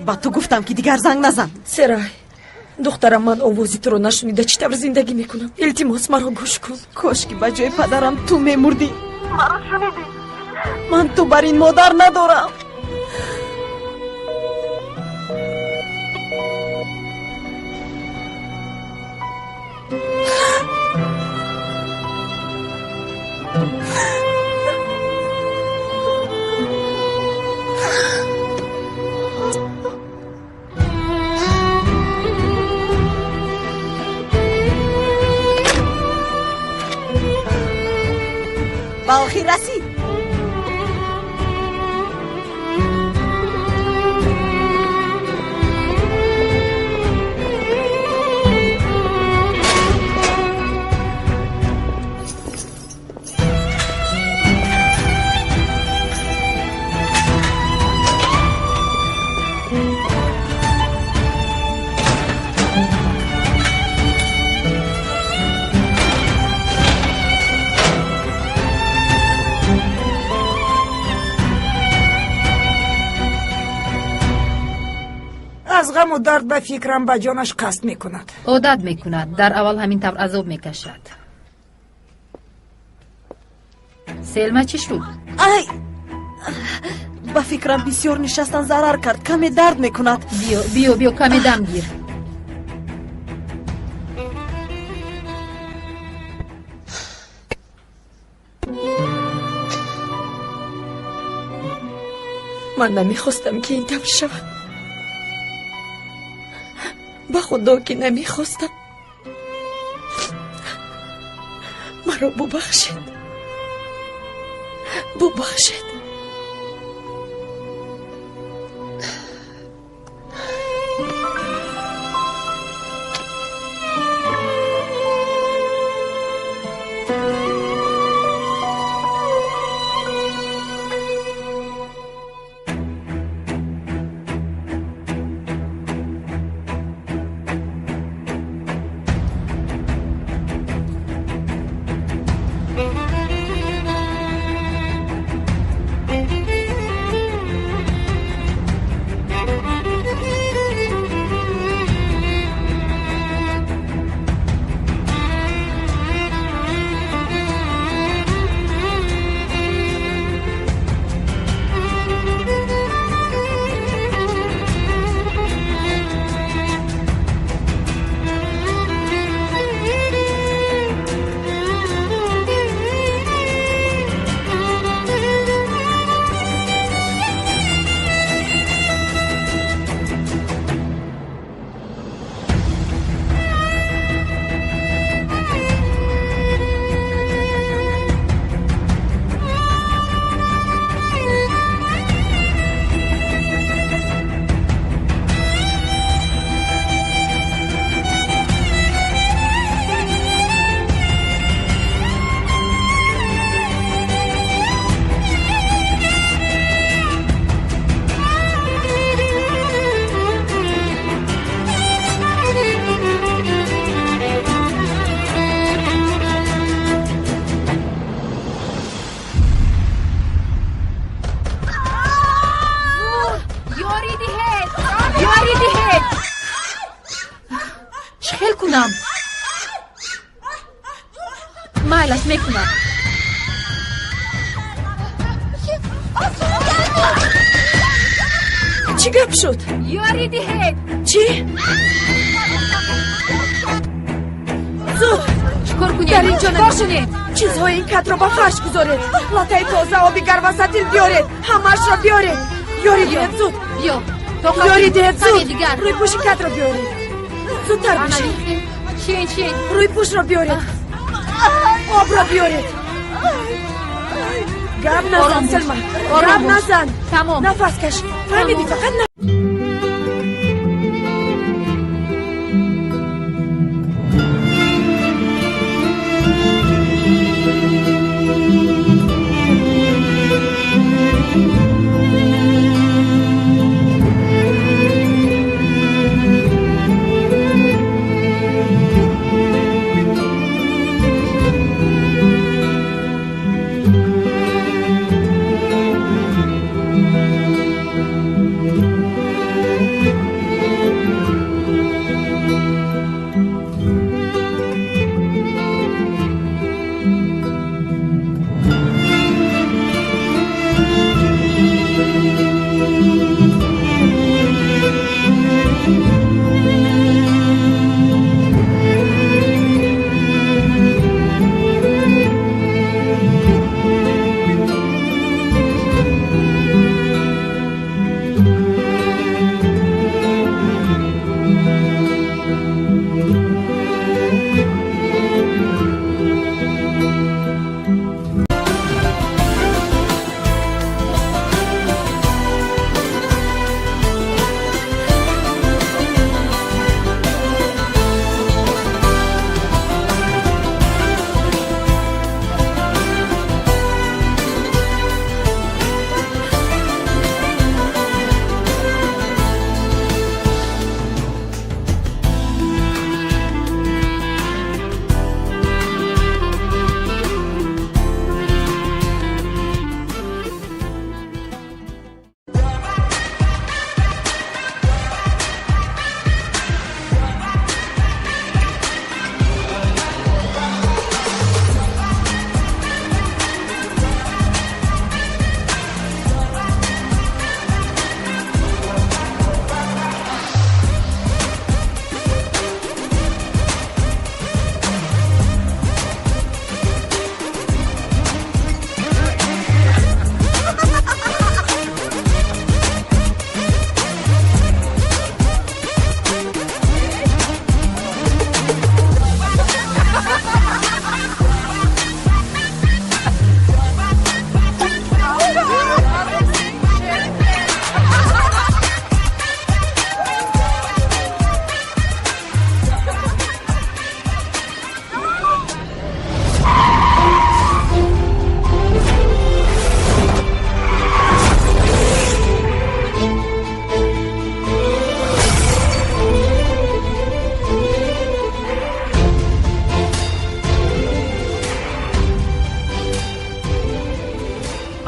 Ба ту гуфтам, ки дигар занг назан. Серай, духтарам, ман овози туро нашунида чӣ тавр зиндагӣ мекунам? Илтимос, маро гӯш кун. Кош ки ба ҷои падарам ту мемурдӣ. Маро шунидӣ? Ман ту бар ин модар надорам. Ба охир расид. Аз ғаму дард ба фикрам ба ҷонаш қасд мекунад. Одат мекунад. Дар аввал ҳамин тавр азоб мекашад. Селма чӣ шуд? Ай, ба фикрам бисёр нишастан зарар кард. Каме дард мекунад. Биё, биё, биё, каме дам гир. Ман намехостам, ки ин тавр шавад. Ба худо, ки намехостам. Маро бубахшед, бубахшед. кунам? Майлаш, мекунам. Чӣ гап шуд? Ёрӣ диҳед. Чӣ? Зуд! Чӣ кор кунем? Дар инҷо Чӣ кор кунем? Чизҳои ин катро ба фарш гузоред. Латаи тоза, оби гарм ва сатил биёред. Ҳамаашро биёред. Ёрӣ диҳед зуд. Биё. Ёрӣ диҳед Каме зуд. дигар. Рӯйпӯши катро биёред. Зудтар Ана, бошед. Шин, шин. Рӯйпӯшро биёред. Обро биёред. Гап назан, Ором бош. Селма. Ором Гап бош. назан. Тамом. Нафас каш. Фаҳмидӣ? Фақат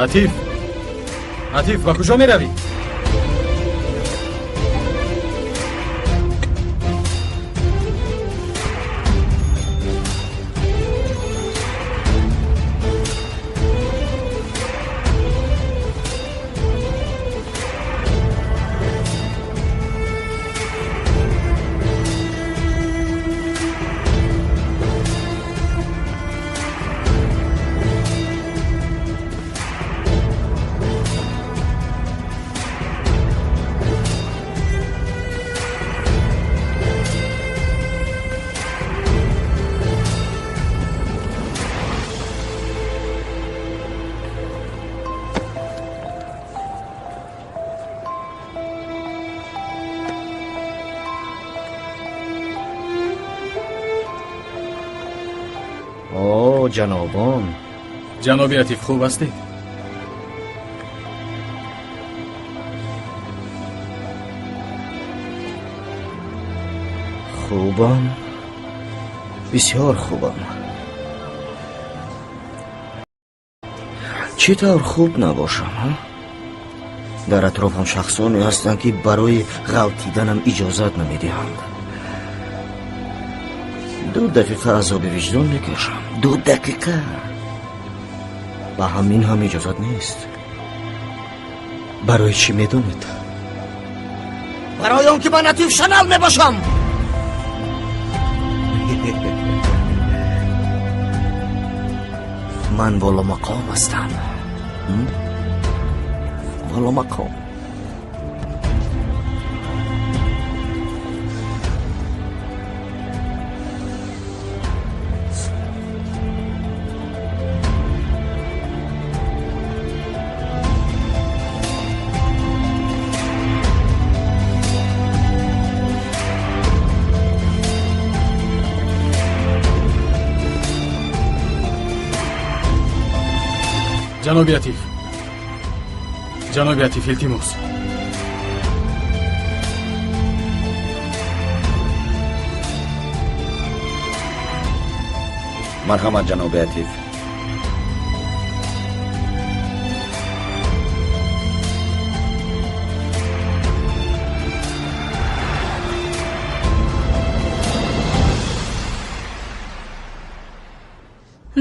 Атиф, Атиф, ба куҷо меравӣ? О, ҷанобон. Ҷаноби Атиф, хуб ҳастед? Хубам, бисёр хубам. Чӣ тавр хуб набошам, ҳа? Дар атрофам шахсоне ҳастанд, ки барои ғалтиданам иҷозат намедиҳанд. 2 дақиқа азоби виҷдон мекашам. 2 дақиқа. Ба ҳамин ҳам иҷозат нест. Барои чӣ медонед? Барои он ки ман Латиф Шанал мебошам. Ман воломақом ҳастам. Воломақом. Ҷаноби Латиф, ҷаноби Латиф, илтимос. Марҳамат, ҷаноби Латиф.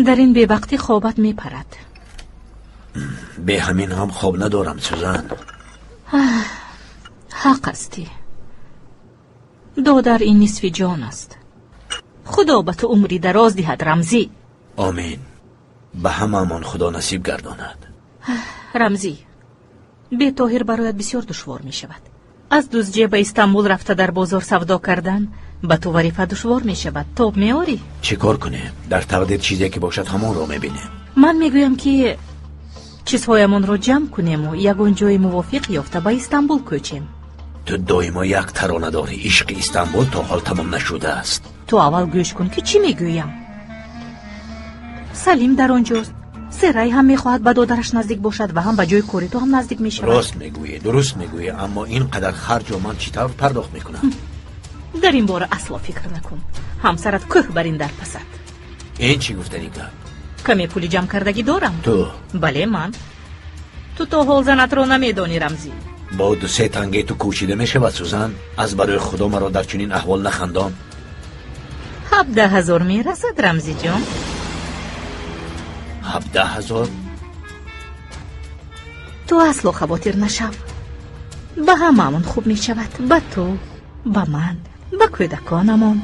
Дар ин бевақтӣ хобат мепарад. Бе ҳамин ҳам хоб надорам, Сузан. Ҳақ ҳастӣ. Додар ин нисфи ҷон аст. Худо ба ту умри дароз диҳад, Рамзӣ. Омин. Ба ҳамаамон Худо насиб гардонад. Рамзӣ, бе Тоҳир бароят бисёр душвор мешавад. Аз Дузҷе ба Истанбул рафта дар бозор савдо кардан ба ту варифа душвор мешавад. Тоб меорӣ? Чӣ кор кунем? Дар тақдир чизе ки бошад ҳамонро мебинем. Ман мегӯям ки чизҳоямонро ҷамъ кунему ягон ҷои мувофиқ ёфта ба Истанбул кӯчем. Ту доимо як тарона дорӣ. Ишқи Истанбул то ҳол тамом нашудааст. Ту аввал гӯш кун ки чӣ мегӯям. Салим дар он ҷост. Серай ҳам мехоҳад ба додараш наздик бошад ва ҳам ба ҷои кори ту ҳам наздик мешавад. Рост мегӯӣ, дуруст мегӯӣ, аммо ин қадар харҷро ман чӣ тавр пардохт мекунам? Дар ин бора асло фикр накун. Ҳамсарат кӯҳ бар ин дар пасад. Ин чӣ гуфтани гап? Каме пули ҷамъ кардагӣ дорам. Ту? Бале, ман. Ту то ҳол занатро намедонӣ, Рамзӣ. Бо 2-3 тангаи ту кӯчида мешавад, Сузан. Аз барои Худо маро дар чунин аҳвол нахандон. 17 000 мерасад, Рамзиҷон. 17 000? Ту асло хавотир нашав. Ба ҳамаамон хуб мешавад. Ба ту, ба ман, ба кӯдаконамон.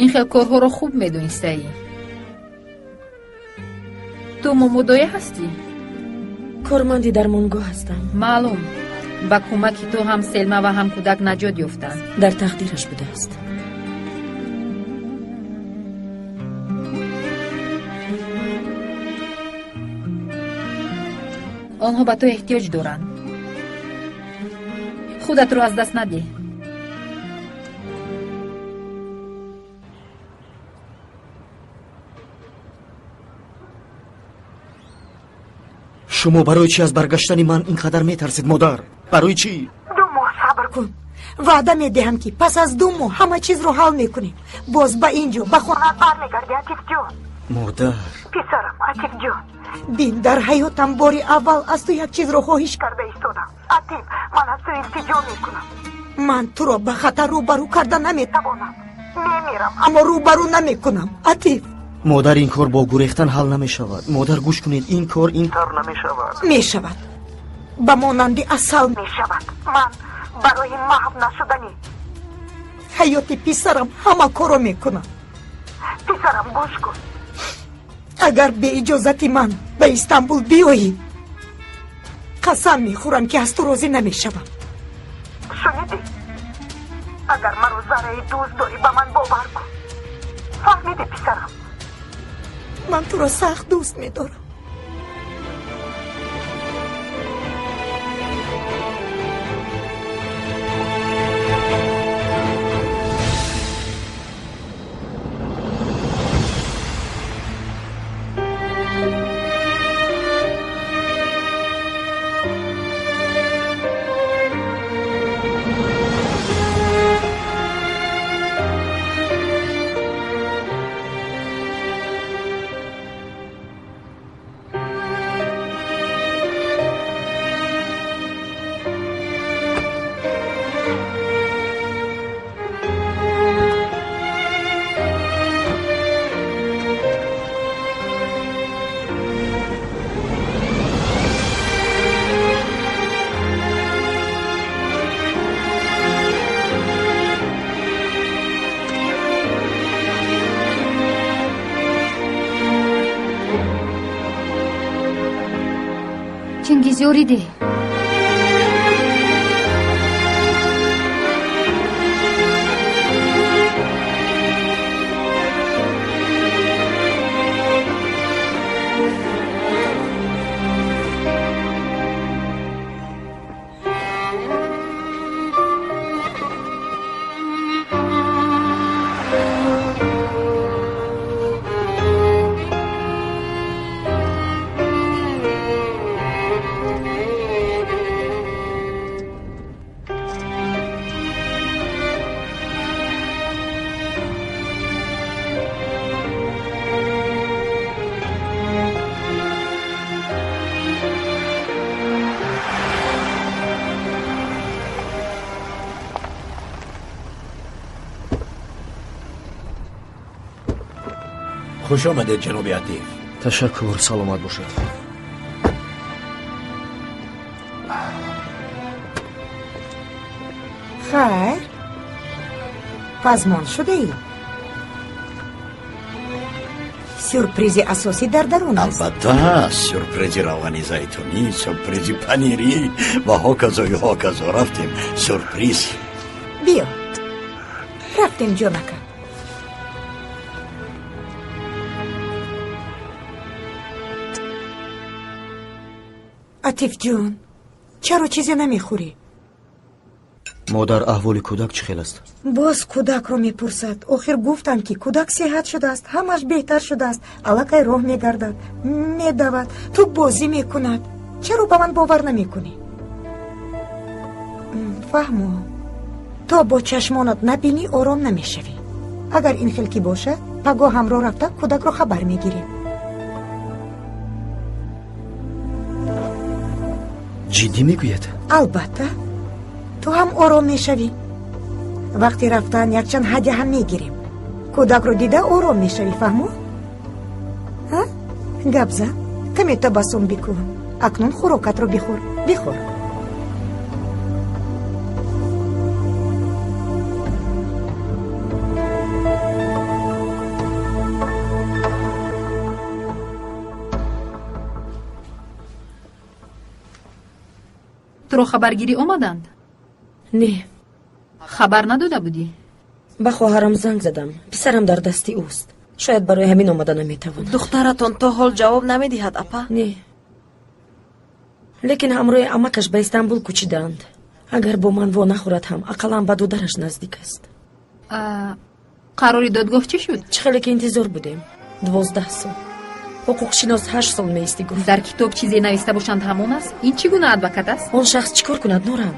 Ин хел корҳоро хуб медонистаӣ. Ту момудоя ҳастӣ? Корманди дармонгоҳ ҳастам. Маълум, ба кӯмаки ту ҳам Селма ва ҳам кӯдак наҷот ёфтанд. Дар тақдираш будааст. Онҳо ба ту эҳтиёҷ доранд. Худатро аз даст надеҳ. Шумо барои чӣ аз баргаштани ман ин қадар метарсед, модар? Барои чӣ? 2 моҳ сабр кун. Ваъда медиҳам ки пас аз 2 моҳ ҳама чизро ҳал мекунем. Боз ба ин ҷо, ба хонаат бармегардӣ, Атифҷон. Модар. Писарам, Атифҷон. Бин, дар ҳаётам бори аввал аз ту як чизро хоҳиш карда истодам. Атиф, ман аз ту илтиҷо мекунам. Ман туро ба хатар рӯбарӯ карда наметавонам. Мемирам, аммо рӯбарӯ намекунам. Атиф. Модар, ин кор бо гурехтан ҳал намешавад. Модар, гӯш кунед, ин кор ин тавр намешавад. Мешавад. Ба монанди асал мешавад. Ман барои маҳв нашудани ҳаёти писарам ҳама корро мекунам. Писарам, гӯш кун. Агар бе иҷозати ман ба Истанбул биёӣ, қасам мехӯрам ки аз ту розӣ намешавам. Шунидӣ? Агар маро зарраи дӯст дорӣ, ба ман бовар кун. Фаҳмидӣ, писарам? Ман туро сахт дӯст медорам. Чингиз ёридӣ. Хуш омадед, ҷаноби Атиф. Ташаккур, саломат бошед. Хайр, пазмон шудаӣ? Сюрпризи асосӣ дар дарун аст. Албатта, сюрпризи равғани зайтунӣ, сюрпризи панирӣ ва ҳоказою ҳоказо. Рафтем, сюрприз. Биё, рафтем, ҷонака. Атиф ҷон, чаро чизе намехӯрӣ? Модар, аҳволи кӯдак чӣ хел аст? Боз кӯдакро мепурсад. Охир гуфтам, ки кӯдак сеҳат шудааст, ҳамаш беҳтар шудааст, аллакай роҳ мегардад, медавад, ту бозӣ мекунад. Чаро ба ман бовар намекунӣ? Фаҳмо, то бо чашмонат набинӣ, ором намешавӣ. Агар ин хел ки бошад, пагоҳ ҳамроҳ рафта кӯдакро хабар мегирем. Ҷиддӣ мегӯяд? Албатта, ту ҳам ором мешавӣ. Вақти рафтан якчанд ҳадя ҳам мегирем. Кӯдакро дида ором мешавӣ, фаҳмо? Гап зан, каме табассум бикун. Акнун хӯрокатро бихӯр, бихӯр. Туро хабаргирӣ омаданд? Не. Хабар надода будӣ? Ба хоҳарам занг задам. Писарам дар дасти ӯст. Шояд барои ҳамин омада наметавонад. Духтаратон то ҳол ҷавоб намедиҳад, апа? Не, лекин ҳамроҳи амакаш ба Истанбул кӯчидаанд. Агар бо ман во нахӯрад ҳам, ақаллан ба додараш наздик аст. Қарори додгоҳ чӣ шуд? Чӣ хеле ки интизор будем, 12 сол. Ҳуқуқшинос 8 сол меистӣ гуфт. Дар китоб чизе нависта бошанд, ҳамон аст? Ин чӣ гуна адвокат аст? Он шахс чӣ кор кунад, Норан?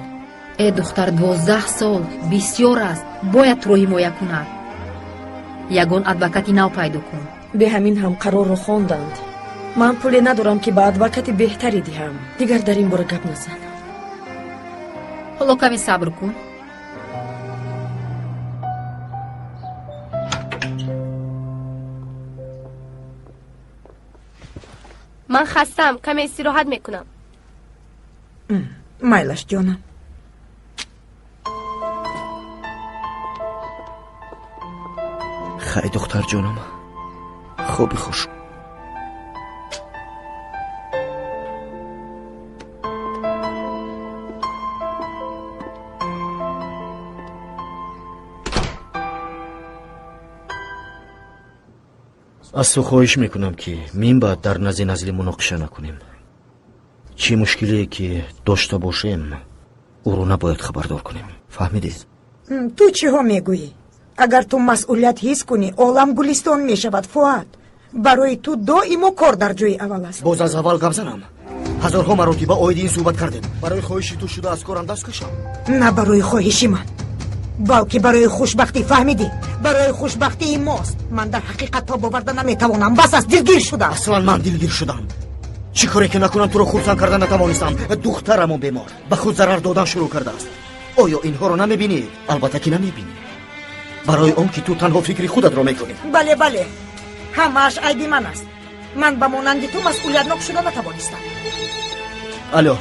Э, духтар, 12 сол бисёр аст. Бояд туро ҳимоя кунад. Ягон адвокати нав пайдо кун. Бе ҳамин ҳам қарорро хонданд. Ман пуле надорам, ки ба адвокати беҳтаре диҳам. Дигар дар ин бора гап назан. Ҳоло каме сабр кун. Ман хастаам, каме истироҳат мекунам. Майлаш, ҷонам. Хай, духтарҷонам, хоби хуш. Аз ту хоҳиш мекунам, ки минбаъд дар назди Назлӣ муноқиша накунем. Чӣ мушкилие ки дошта бошем, ӯро набояд хабардор кунем. Фаҳмидӣ? Ту чиҳо мегӯӣ? Агар ту масъулият ҳис кунӣ, олам гулистон мешавад, Фуад. Барои ту доимо кор дар ҷои аввал аст. Боз аз аввал гап занам? Ҳазорҳо маротиба оиди ин суҳбат кардем. Барои хоҳиши ту шуда аз корам даст кашам? На барои хоҳиши ман, балки барои хушбахтӣ, фаҳмидӣ? Барои хушбахтии мост. Ман дар ҳақиқат тоб оварда наметавонам. Бас аст, дилгир шудам. Аслан ман дилгир шудам. Чӣ коре ки накунам, туро хурсанд карда натавонистам. Духтарамон бемор, ба худ зарар додан шурӯъ кардааст. Оё инҳоро намебинӣ? Албатта ки намебинӣ, барои он ки ту танҳо фикри худатро мекунӣ. Бале, бале, ҳамааш айби ман аст. Ман ба монанди ту масъулиятнок шуда натавонистам. Алло,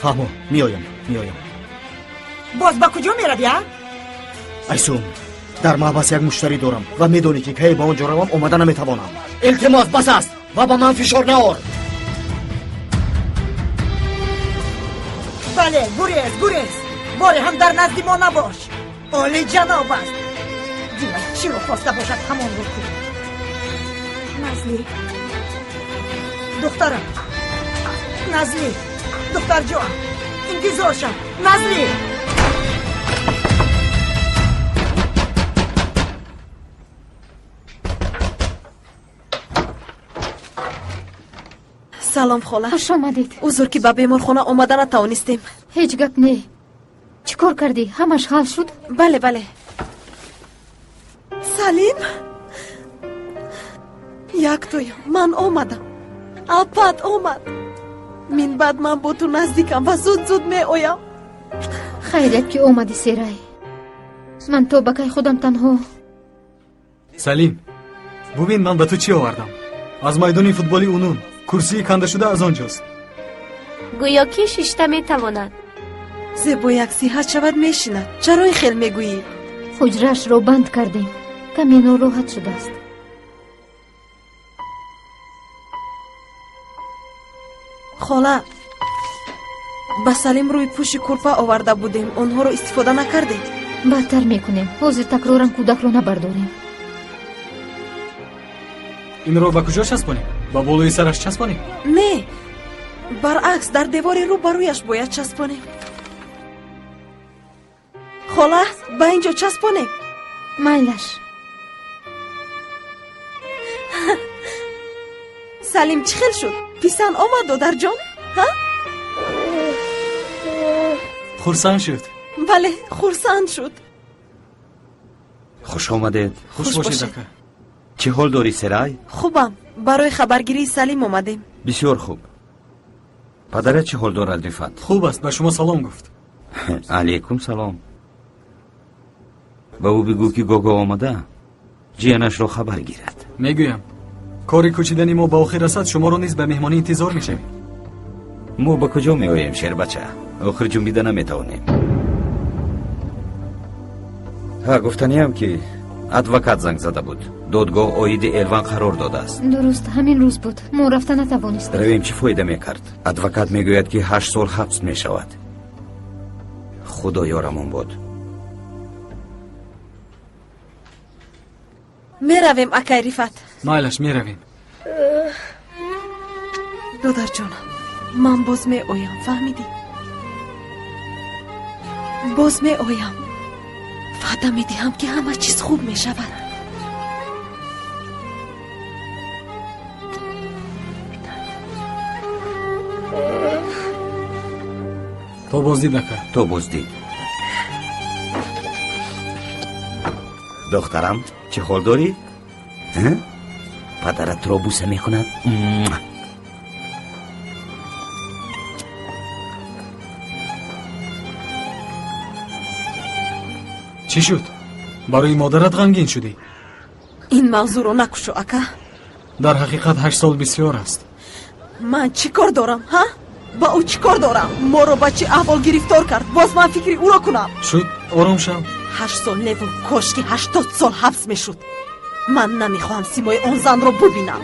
фаҳмо, меоям, меоям. Боз ба куҷо меравӣ, а? Айсум, дар маҳбас як муштарӣ дорам ва медонӣ ки кай ба он ҷо равам, омада наметавонам. Илтимос, бас аст ва ба ман фишор наор. Бале, гурез, гурез, боре ҳам дар назди мо набош. Олиҷаноб аст. Дилат чиро хоста бошад, ҳамонро кун. Назлӣ, духтарам, Назлӣ, духтарҷон, интизор шав. Назлӣ! Салом, хола. Хуш омадед. Узр, ки ба беморхона омада натавонистем. Ҳеҷ гап не. Чӣ кор кардӣ? Ҳамаш ҳал шуд? Бале, бале. Салим, яктоям, ман омадам. Алпат омад. Минбаъд ман бо ту наздикам ва зуд зуд меоям. Хайрият, ки омадӣ, Серай. Ман то ба кай худам танҳо. Салим, бубин, ман ба ту чӣ овардам. Аз майдони футболи Унун. Курсии кандашуда аз он ҷост. Гӯё ки шишта метавонад. Зебояк сиҳат шавад, мешинад. Чаро ин хел мегӯӣ? Ҳуҷраашро банд кардем, каме нороҳат шудааст. Хола, ба Салим рӯи пӯши курпа оварда будем, онҳоро истифода накардед. Баъдтар мекунем. Ҳозир такроран кӯдакро набардорем. Инро ба куҷо часпонем? Ба болои сараш часпонем? Не, баръакс, дар девори рӯ ба рӯяш бояд часпонем. Хола, ба ин ҷо часпонем. Майлаш. Салим чӣ хел шуд? Писанд омад, додарҷон? Ҳа? Хурсанд шуд. Бале, хурсанд шуд. Хуш омадед. Хуш бошед, ака. Чӣ ҳол дорӣ, Серай? Хубам. Барои хабаргирии Салим омадем. Бисёр хуб. Падарат чӣ ҳол дорад, Рифат? Хуб аст, ба шумо салом гуфт. Алейкум салом. Ба ӯ бигӯ, ки гого омада ҷиянашро хабар гирад. Мегӯям. Кори кӯчидани мо ба охир расад, шуморо низ ба меҳмонӣ интизор мешавем. Мо ба куҷо меоем, шербача? Охир ҷунбида наметавонем. Ҳа, гуфтаниям, ки адвокат занг зада буд. Додгоҳ оиди Элван қарор додааст. Дуруст, ҳамин рӯз буд. Мо рафта натавонистем. Равем, чӣ фоида мекард? Адвокат мегӯяд, ки 8 сол ҳабс мешавад. Худо ёрамон бод. Меравем, акай Рифат. Майлаш, меравем. Додарҷонам, ман боз меоям, фаҳмидӣ? Боз меоям, ваъда медиҳам, ки ҳама чиз хуб мешавад. То боздид, ака. То боздид. Духтарам, чӣ ҳол дорӣ? Падарат туро буса мекунад. Чӣ шуд? Барои модарат ғамгин шудӣ? Ин мавзӯъро накушо, ака. Дар ҳақиқат 8 сол бисёр аст. Ман чӣ кор дорам, ҳа? Ба ӯ чӣ кор дорам? Моро ба чӣ аҳвол гирифтор кард, боз ман фикри ӯро кунам? Шуд, ором шав. 8 сол неву, кошки 80 сол ҳабс мешуд. Ман намехоҳам симои он занро бубинам.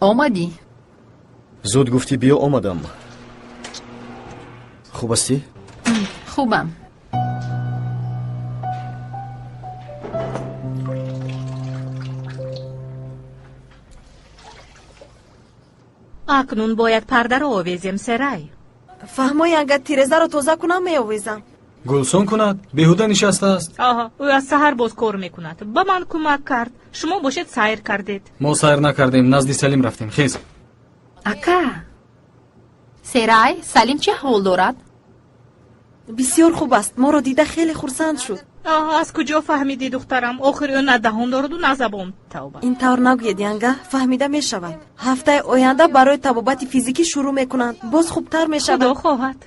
Омадӣ? Зуд гуфтӣ биё, омадам. Хуб ҳастӣ? Хубам. Акнун бояд пардаро овезем, Серай. Фаҳмои, агар тирезаро тоза кунам, меовезам. Гулсон кунад, беҳуда нишастааст. Аҳа, ӯ аз саҳар боз кор мекунад. Ба ман кӯмак кард. Шумо бошед, сайр кардед. Мо сайр накардем, назди Салим рафтем. Хез. Ака, Серай, Салим чӣ аҳвол дорад? Бисёр хуб аст. Моро дида хеле хурсанд шуд. Аз куҷо фаҳмидӣ, духтарам? Охир ӯ на даҳон дораду, на забон. Тавба. Ин тавр нагӯед, янга, фаҳмида мешавад. Ҳафтаи оянда барои табобати физикӣ шурӯъ мекунанд, боз хубтар мешавад. Худо хоҳад.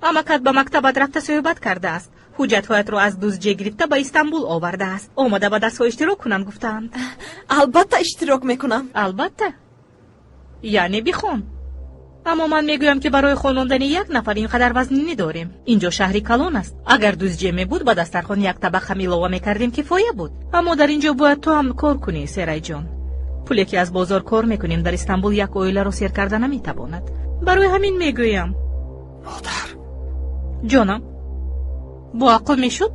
Амакат ба мактабат рафта суҳбат кардааст. Ҳуҷҷатҳоятро аз Дузҷе гирифта ба Истанбул овардааст. Омада ба дарсҳо иштирок кунам гуфтаанд. Албатта иштирок мекунам. Албатта, яъне бихон. Аммо ман мегӯям, ки барои хонондани як нафар ин қадар вазнинӣ дорем. Инҷо шаҳри калон аст. Агар Дузҷе мебуд, ба дастархон як табақ ҳам илова мекардем, кифоя буд. Аммо дар ин ҷо бояд ту ҳам кор кунӣ, Серайҷон. Пуле ки аз бозор кор мекунем, дар Истанбул як оиларо сер карда наметавонад. Барои ҳамин мегӯям. Модар. Ҷонам, бо ақл мешуд,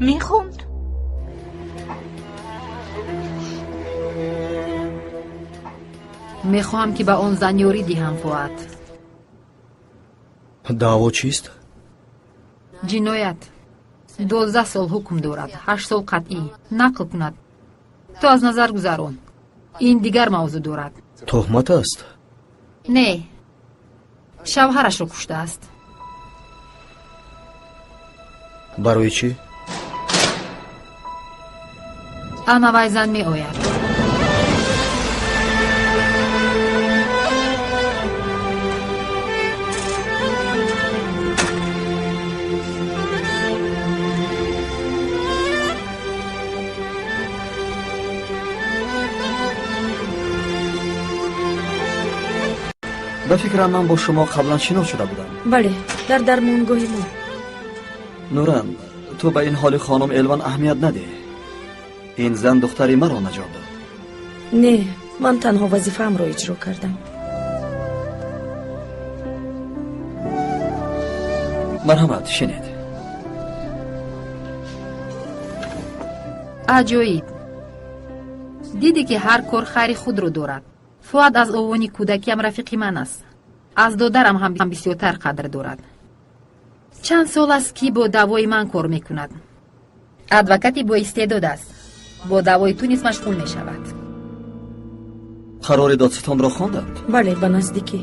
мехонд. Мехоҳам, ки ба он зан ёрӣ диҳам, Фуат. Даъво чист? Ҷиноят. 12 сол ҳукм дорад, 8 сол қатъӣ. Нақл кунад, ту аз назар гузарон. Ин дигар мавзӯъ дорад. Тӯҳмат аст? Не, шавҳарашро куштааст. Барои чӣ? Ана вай зан меояд. Ба фикрам, ман бо шумо қаблан шинос шуда будам. Бале, дар дармонгоҳи мо. Нуран, ту ба ин ҳоли хонум Элван аҳамият надеҳ. Ин зан духтари маро наҷот дод. Не, ман танҳо вазифаамро иҷро кардам. Марҳамат, шинед. Аҷоиб, дидӣ, ки ҳар кор хайри худро дорад. Фуат аз овони кӯдакиам рафиқи ман аст. Аз додарам ҳам бисёртар қадр дорад. Чанд сол аст, ки бо даъвои ман кор мекунад. Адвокати боистеъдод аст. Бо даъвои ту низ машғул мешавад. Қарори додситонро хонданд? Бале, ба наздикӣ.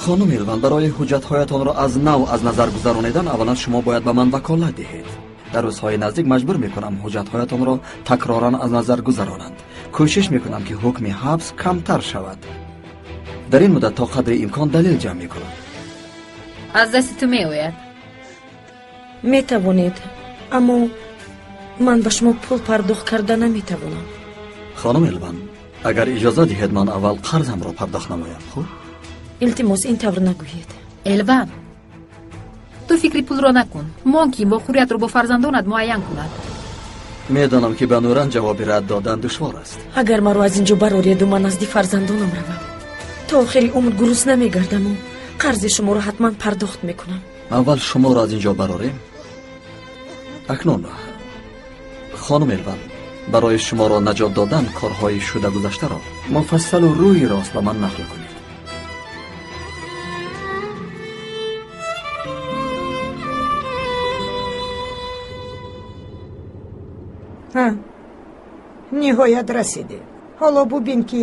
Хонум Элван, барои ҳуҷҷатҳоятонро аз нав аз назар гузаронидан аввалан шумо бояд ба ман ваколат диҳед. Дар рӯзҳои наздик маҷбур мекунам ҳуҷҷатҳоятонро такроран аз назар гузаронанд. Кӯшиш мекунам, ки ҳукми ҳабс камтар шавад. Дар ин муддат то қадри имкон далел ҷамъ мекунам. Аз дасти ту меояд. Метавонед, аммо ман ба шумо пул пардохт карда наметавонам. Хонум Элван, агар иҷоза диҳед, ман аввал қарзамро пардохт намоям, хуб? Илтимос, ин тавр нагӯед. Элван, ту фикри пулро накун. Мон, ки вохӯриятро бо фарзандонат муайян кунад. Медонам, ки ба Нуран ҷавоби рад додан душвор аст. Агар маро аз ин ҷо барореду ман назди фарзандонам равам, то охири умр гурусна мегардаму қарзи шуморо ҳатман пардохт мекунам. Аввал шуморо аз ин ҷо барорем. Акнун, хонум Элван, барои шуморо наҷот додан корҳои шуда гузаштаро муфассалу рӯи рост ба ман нақл кунед. Ниҳоят расидем. Ҳоло бубин, ки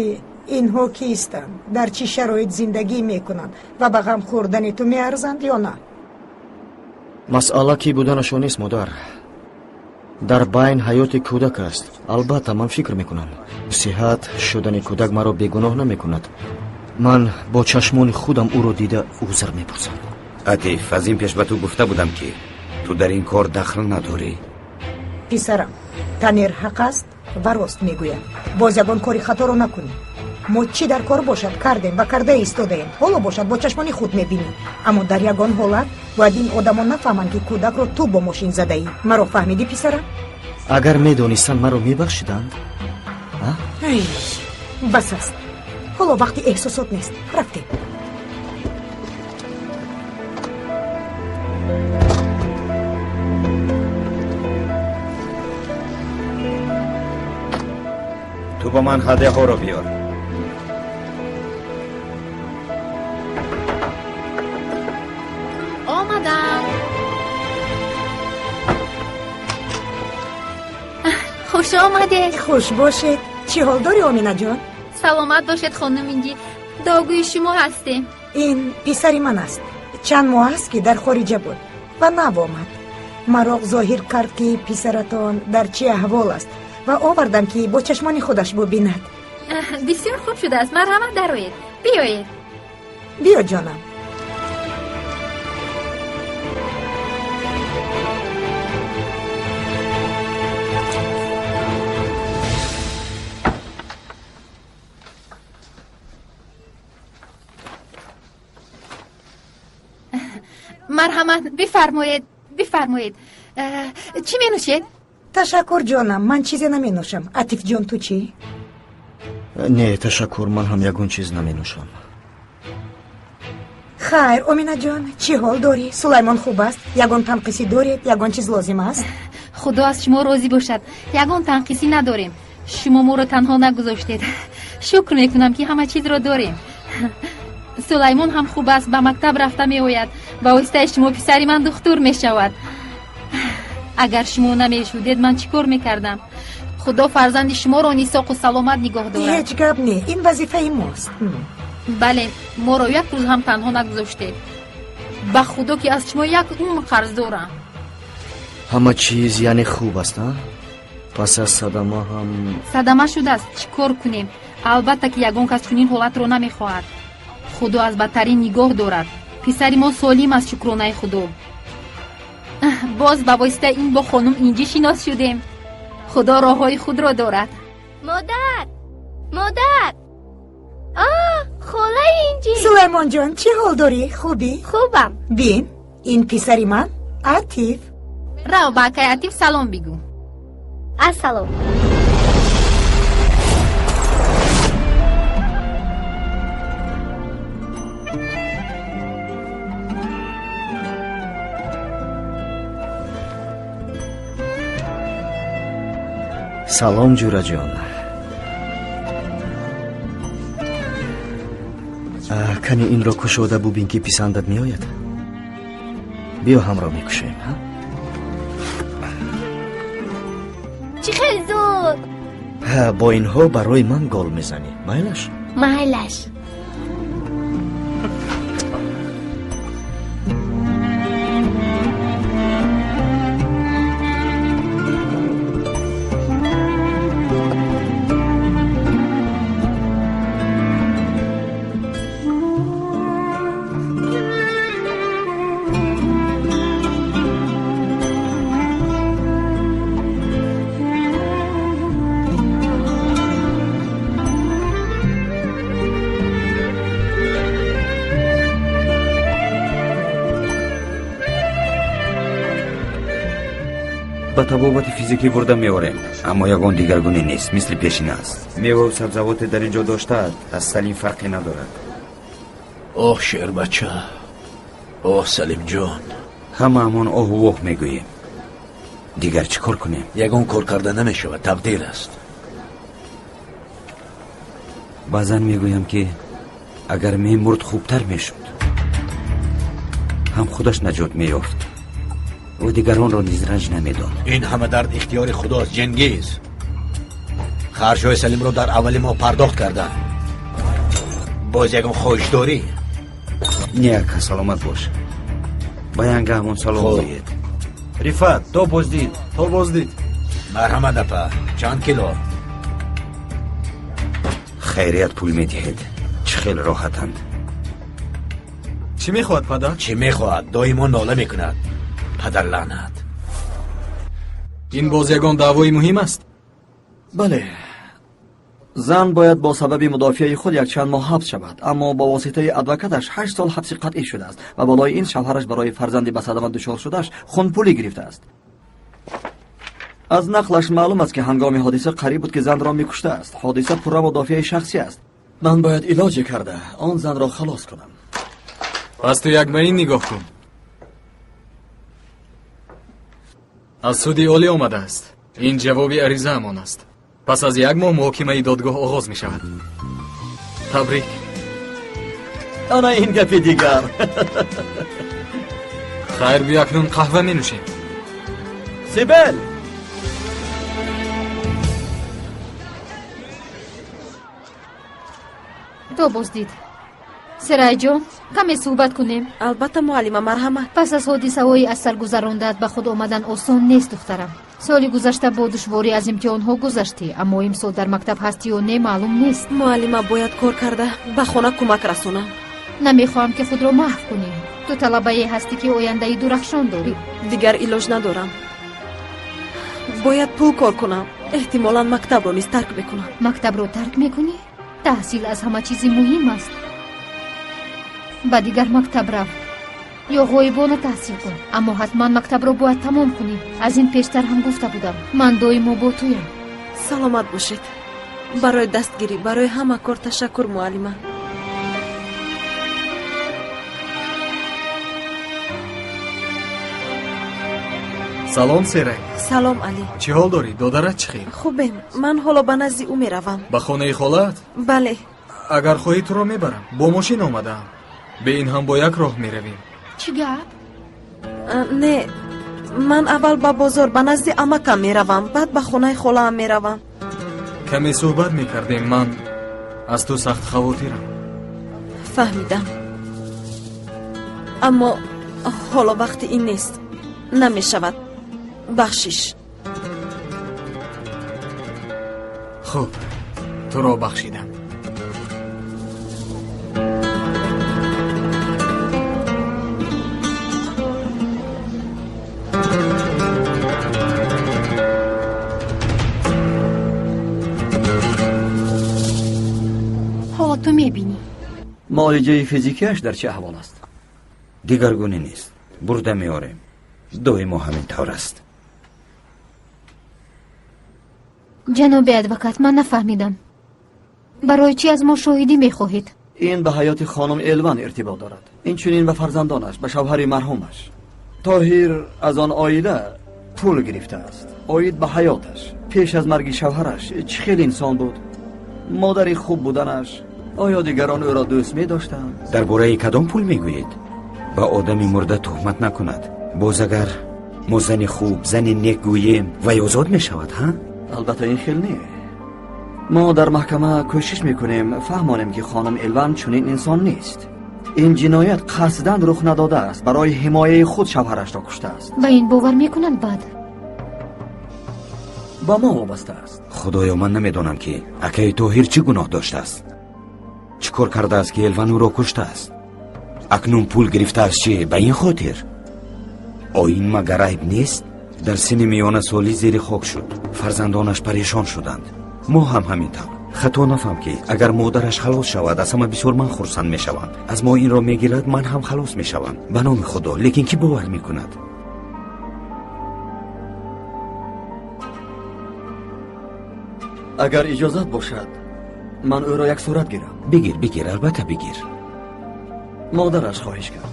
инҳо кистанд, дар чӣ шароит зиндагӣ мекунанд ва ба ғам хӯрдани ту меарзанд ё на. Масъала ки буданашон нест, модар. Дар байн ҳаёти кӯдак аст. Албатта, ман фикр мекунам, сиҳат шудани кӯдак маро бегуноҳ намекунад. Ман бо чашмони худам ӯро дида узр мепурсам. Атиф, аз ин пеш ба ту гуфта будам, ки ту дар ин кор дахл надорӣ. Писарам, Танер ҳақ аст ва рост мегӯяд. Боз ягон кори хаторо накунӣ. Мо чӣ дар кор бошад, кардем ва карда истодаем. Ҳоло бошад, бо чашмони худ мебинӣ. Аммо дар ягон ҳолат бояд ин одамон нафаҳманд, ки кӯдакро ту бо мошин задаӣ. Маро фаҳмидӣ, писарам? Агар медонистанд, маро мебахшиданд? Ай, Бас аст, ҳоло вақти эҳсосот нест. Рафтем. Ту ба ман ҳадяҳоро биёр. Омадам. Хуш омадед. Хуш бошед. Чӣ ҳол дорӣ, Оминаҷон? Саломат бошед, хонум Инҷи. Дуогӯи шумо ҳастем. Ин писари ман аст. Чанд моҳ аст, ки дар хориҷа буд ва нав омад. Мароқ зоҳир кард, ки писаратон дар чӣ аҳвол аст, ва овардам, ки бо чашмони худаш бубинад. Бисёр хуб шудааст. Марҳамат, дароед. Биёед. Биё, ҷонам. Марҳамат, бифармоед, бифармоед. Чӣ менӯшед? Ташаккур, ҷонам, ман чизе наменӯшам. Атифҷон, ту чӣ? Не, ташаккур, ман ҳам ягон чиз наменӯшам. Хайр, Оминаҷон, чӣ ҳол дорӣ? Сулаймон хуб аст? Ягон танқисӣ доред? Ягон чиз лозим аст? Худо аз шумо розӣ бошад. Ягон танқисӣ надорем. Шумо моро танҳо нагузоштед. Шукр мекунам, ки ҳама чизро дорем. Сулаймон ҳам хуб аст, ба мактаб рафта меояд. Ба воситаи шумо писари ман духтур мешавад. Агар шумо намешудед, ман чӣ кор мекардам? Худо фарзанди шуморо нисоқу саломат нигоҳ дорад. Ҳеҷ гап не, ин вазифаи мост. Бале, моро як рӯз ҳам танҳо нагузоштед. Ба худо, ки аз шумо як умр қарз дорам. Ҳама чиз яъне хуб аст, а? Пас аз садама ҳам? Садама шудааст, чӣ кор кунем? Албатта, ки ягон кас чунин ҳолатро намехоҳад. Худо аз бадтарин нигоҳ дорад. Писари мо солим аст, шукронаи худо. Боз ба воситаи ин бо хонум Инҷӣ шинос шудем. Худо роҳҳои худро дорад. Модар, модар, а холаи Инҷӣ. Сулаймонҷон, чӣ ҳол дорӣ? Хубӣ? Хубам. Бин, ин писари ман Атиф. Рав, ба акай Атиф салом бигӯ. Ассалом. Салом, ҷураҷон. Кани инро кушода бубин, ки писандат меояд. Биё, ҳамро мекушоем. Чӣ хел зуд! Бо инҳо барои ман гол мезанӣ, майлаш? Майлаш. Ба табобати физикӣ бурда меорем, аммо ягон дигаргунӣ нест, мисли пешина аст. Меваву сабзавоте дар ин ҷо доштаад, аз Салим фарқе надорад. Оҳ, шербача, оҳ, Салимҷон. Ҳамаамон оҳу воҳ мегӯем. Дигар чӣ кор кунем? Ягон кор карда намешавад, тақдир аст. Баъзан мегӯям, ки агар мемурд, хубтар мешуд. Ҳам худаш наҷот меёфт ва дигаронро низ ранҷ намедод. Ин ҳама дард ихтиёри худост, Ҷенгиз. Харҷҳои Салимро дар аввали моҳ пардохт кардам. Боз ягон хоҳиш дорӣ? Не, ака, саломат бош. Ба янга ҳамон салом гӯед. Рифат, то боздид, то боздид. Марҳамат, апа, чанд кило? Хайрият пул медиҳед. Чӣ хел роҳатанд. Чӣ мехоҳад, падар? Чӣ мехоҳад? Доимо нола мекунад. Падар лаънат. Ин боз ягон даъвои муҳим аст? Бале, зан бояд бо сабаби мудофиаи худ якчанд моҳ ҳабс шавад, аммо бо воситаи адвокаташ 8 сол ҳабси қатъӣ шудааст ва болои ин шавҳараш барои фарзанди ба садама дучор шудааш хунпулӣ гирифтааст. Аз нақлаш маълум аст, ки ҳангоми ҳодиса қариб буд, ки занро мекуштааст. Ҳодиса пурра мудофиаи шахсӣ аст. Ман бояд илоҷе карда он занро халос кунам. Пас ту як ба ин нигоҳ кун. Аз суди олӣ омадааст. Ин ҷавоби аризаамон аст. Пас аз як моҳ муҳокимаи додгоҳ оғоз мешавад. Табрик. Ана ин гапи дигар. Хайр, биё акнун қаҳва менӯшем. Сибел! То боздид. Серайҷон, каме суҳбат кунем. Албатта, муаллима, марҳамат. Пас аз ҳодисаҳои аз сар гузарондаат ба худ омадан осон нест, духтарам. Соли гузашта бо душворӣ аз имтиҳонҳо гузаштӣ, аммо имсол дар мактаб ҳастӣ ё не маълум нест. Муаллима, бояд кор карда ба хона кӯмак расонам. Намехоҳам, ки худро маҳв кунӣ. Ту талабае ҳастӣ, ки ояндаи дурахшон дорӣ. Дигар илоҷ надорам. Бояд пул кор кунам. Эҳтимолан мактабро низ тарк мекунам. Мактабро тарк мекунӣ? Таҳсил аз ҳама чизи муҳим аст. Ба дигар мактаб рав ё ғоибона таҳсил кун, аммо ҳатман мактабро бояд тамом кунӣ. Аз ин пештар ҳам гуфта будам, ман доимо бо туям. Саломат бошед. Барои дастгирӣ, барои ҳама кор ташаккур, муаллима. Салом, Серай. Салом, Алӣ. Чӣ ҳол дорӣ? Додарат чӣ хел? Хубем. Ман ҳоло ба назди ӯ меравам. Ба хонаи холаат? Бале. Агар хоҳӣ, туро мебарам. Бо мошин омадаам. Бе ин ҳам бо як роҳ меравем. Чӣ гап? Не, ман аввал ба бозор ба назди амакам меравам, баъд ба хонаи холаам меравам. Каме суҳбат мекардем. Ман аз ту сахт хавотирам. Фаҳмидам, аммо ҳоло вақти ин нест. Намешавад. Бахшиш. Хуб, туро бахшидам. Ҳоло ту мебинӣ. Муолиҷаи физикиаш дар чӣ аҳвол аст? Дигаргунӣ нест. Бурда меорем. Доимо ҳамин тавр аст. Ҷаноби адвокат, ман нафаҳмидам. Барои чӣ аз мо шоҳидӣ мехоҳед? Ин ба ҳаёти хонум Элван иртибот дорад. Инчунин ба фарзандонаш, ба шавҳари марҳумаш. Тоҳир аз он оила пул гирифтааст. Оид ба ҳаёташ. Пеш аз марги шавҳараш чӣ хел инсон буд? Модари хуб буданаш. Оё дигарон ӯро дӯст медоштанд? Дар бораи кадом пул мегӯед? Ба одами мурда туҳмат накунад. Боз агар мо зани хуб, зани нек гӯем, вай озод мешавад, ҳа? Албатта ин хел не. Мо дар маҳкама кӯшиш мекунем фаҳмонем, ки хонум Элван чунин инсон нест. Ин ҷиноят қасдан рух надодааст, барои ҳимояи худ шавҳарашро куштааст. Ба ин бовар мекунанд баъд? Ба мо вобаста аст. Худоё, ман намедонам, ки акаи Тоҳир чӣ гуноҳ доштааст. Чӣ кор кардааст, ки Элван ӯро куштааст? Акнун пул гирифтааст чӣ? Ба ин хотир? Оин магар айб нест? Дар синни миёнасолӣ зери хок шуд. Фарзандонаш парешон шуданд. Мо ҳам ҳамин тавр. Хато нафаҳм, ки агар модараш халос шавад, аз ҳама бисёр ман хурсанд мешавам. Аз мо инро мегирад, ман ҳам халос мешавам. Ба номи Худо, лекин кӣ бовар мекунад? Агар иҷозат бошад, ман ӯро як сурат гирам. Бигир, бигир, албатта бигир. Модараш хоҳиш кард.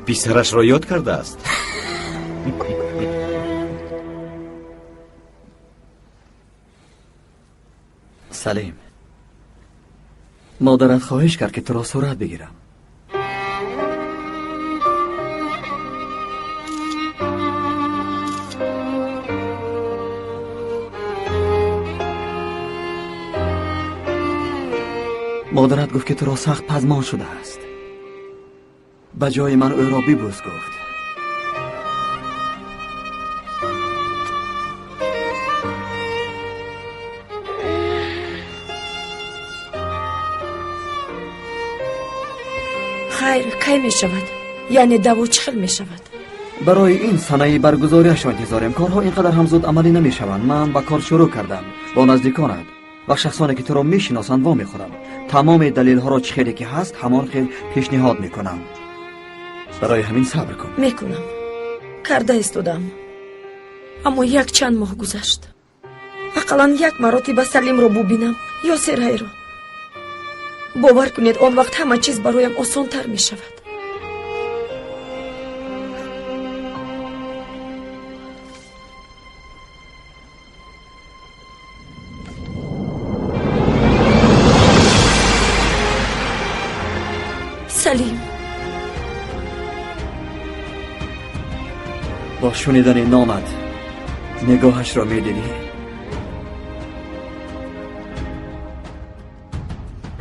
Писарашро ёд кардааст. Салим, модарат хоҳиш кард, ки туро сурат бигирам. Модарат гуфт, ки туро сахт пазмон шудааст. Ба ҷои ман ӯро бибӯс, гуфт. Хайр, кай мешавад? Яъне даво чӣ хел мешавад? Барои ин санаи баргузориашро интизорем. Корҳо ин қадар ҳам зуд амалӣ намешаванд. Ман ба кор шурӯъ кардам. Бо наздиконат ва шахсоне, ки туро мешиносанд, вомехӯрам. Тамоми далелҳоро чӣ хеле ки ҳаст, ҳамон хел пешниҳод мекунам. Барои ҳамин сабр кун. Мекунам. Карда истодам. Аммо якчанд моҳ гузашт. Ақаллан як маротиба Салимро бубинам ё Серайро. Бовар кунед, он вақт ҳама чиз бароям осонтар мешавад. Салим. Бо шунидани номат нигоҳашро медидӣ.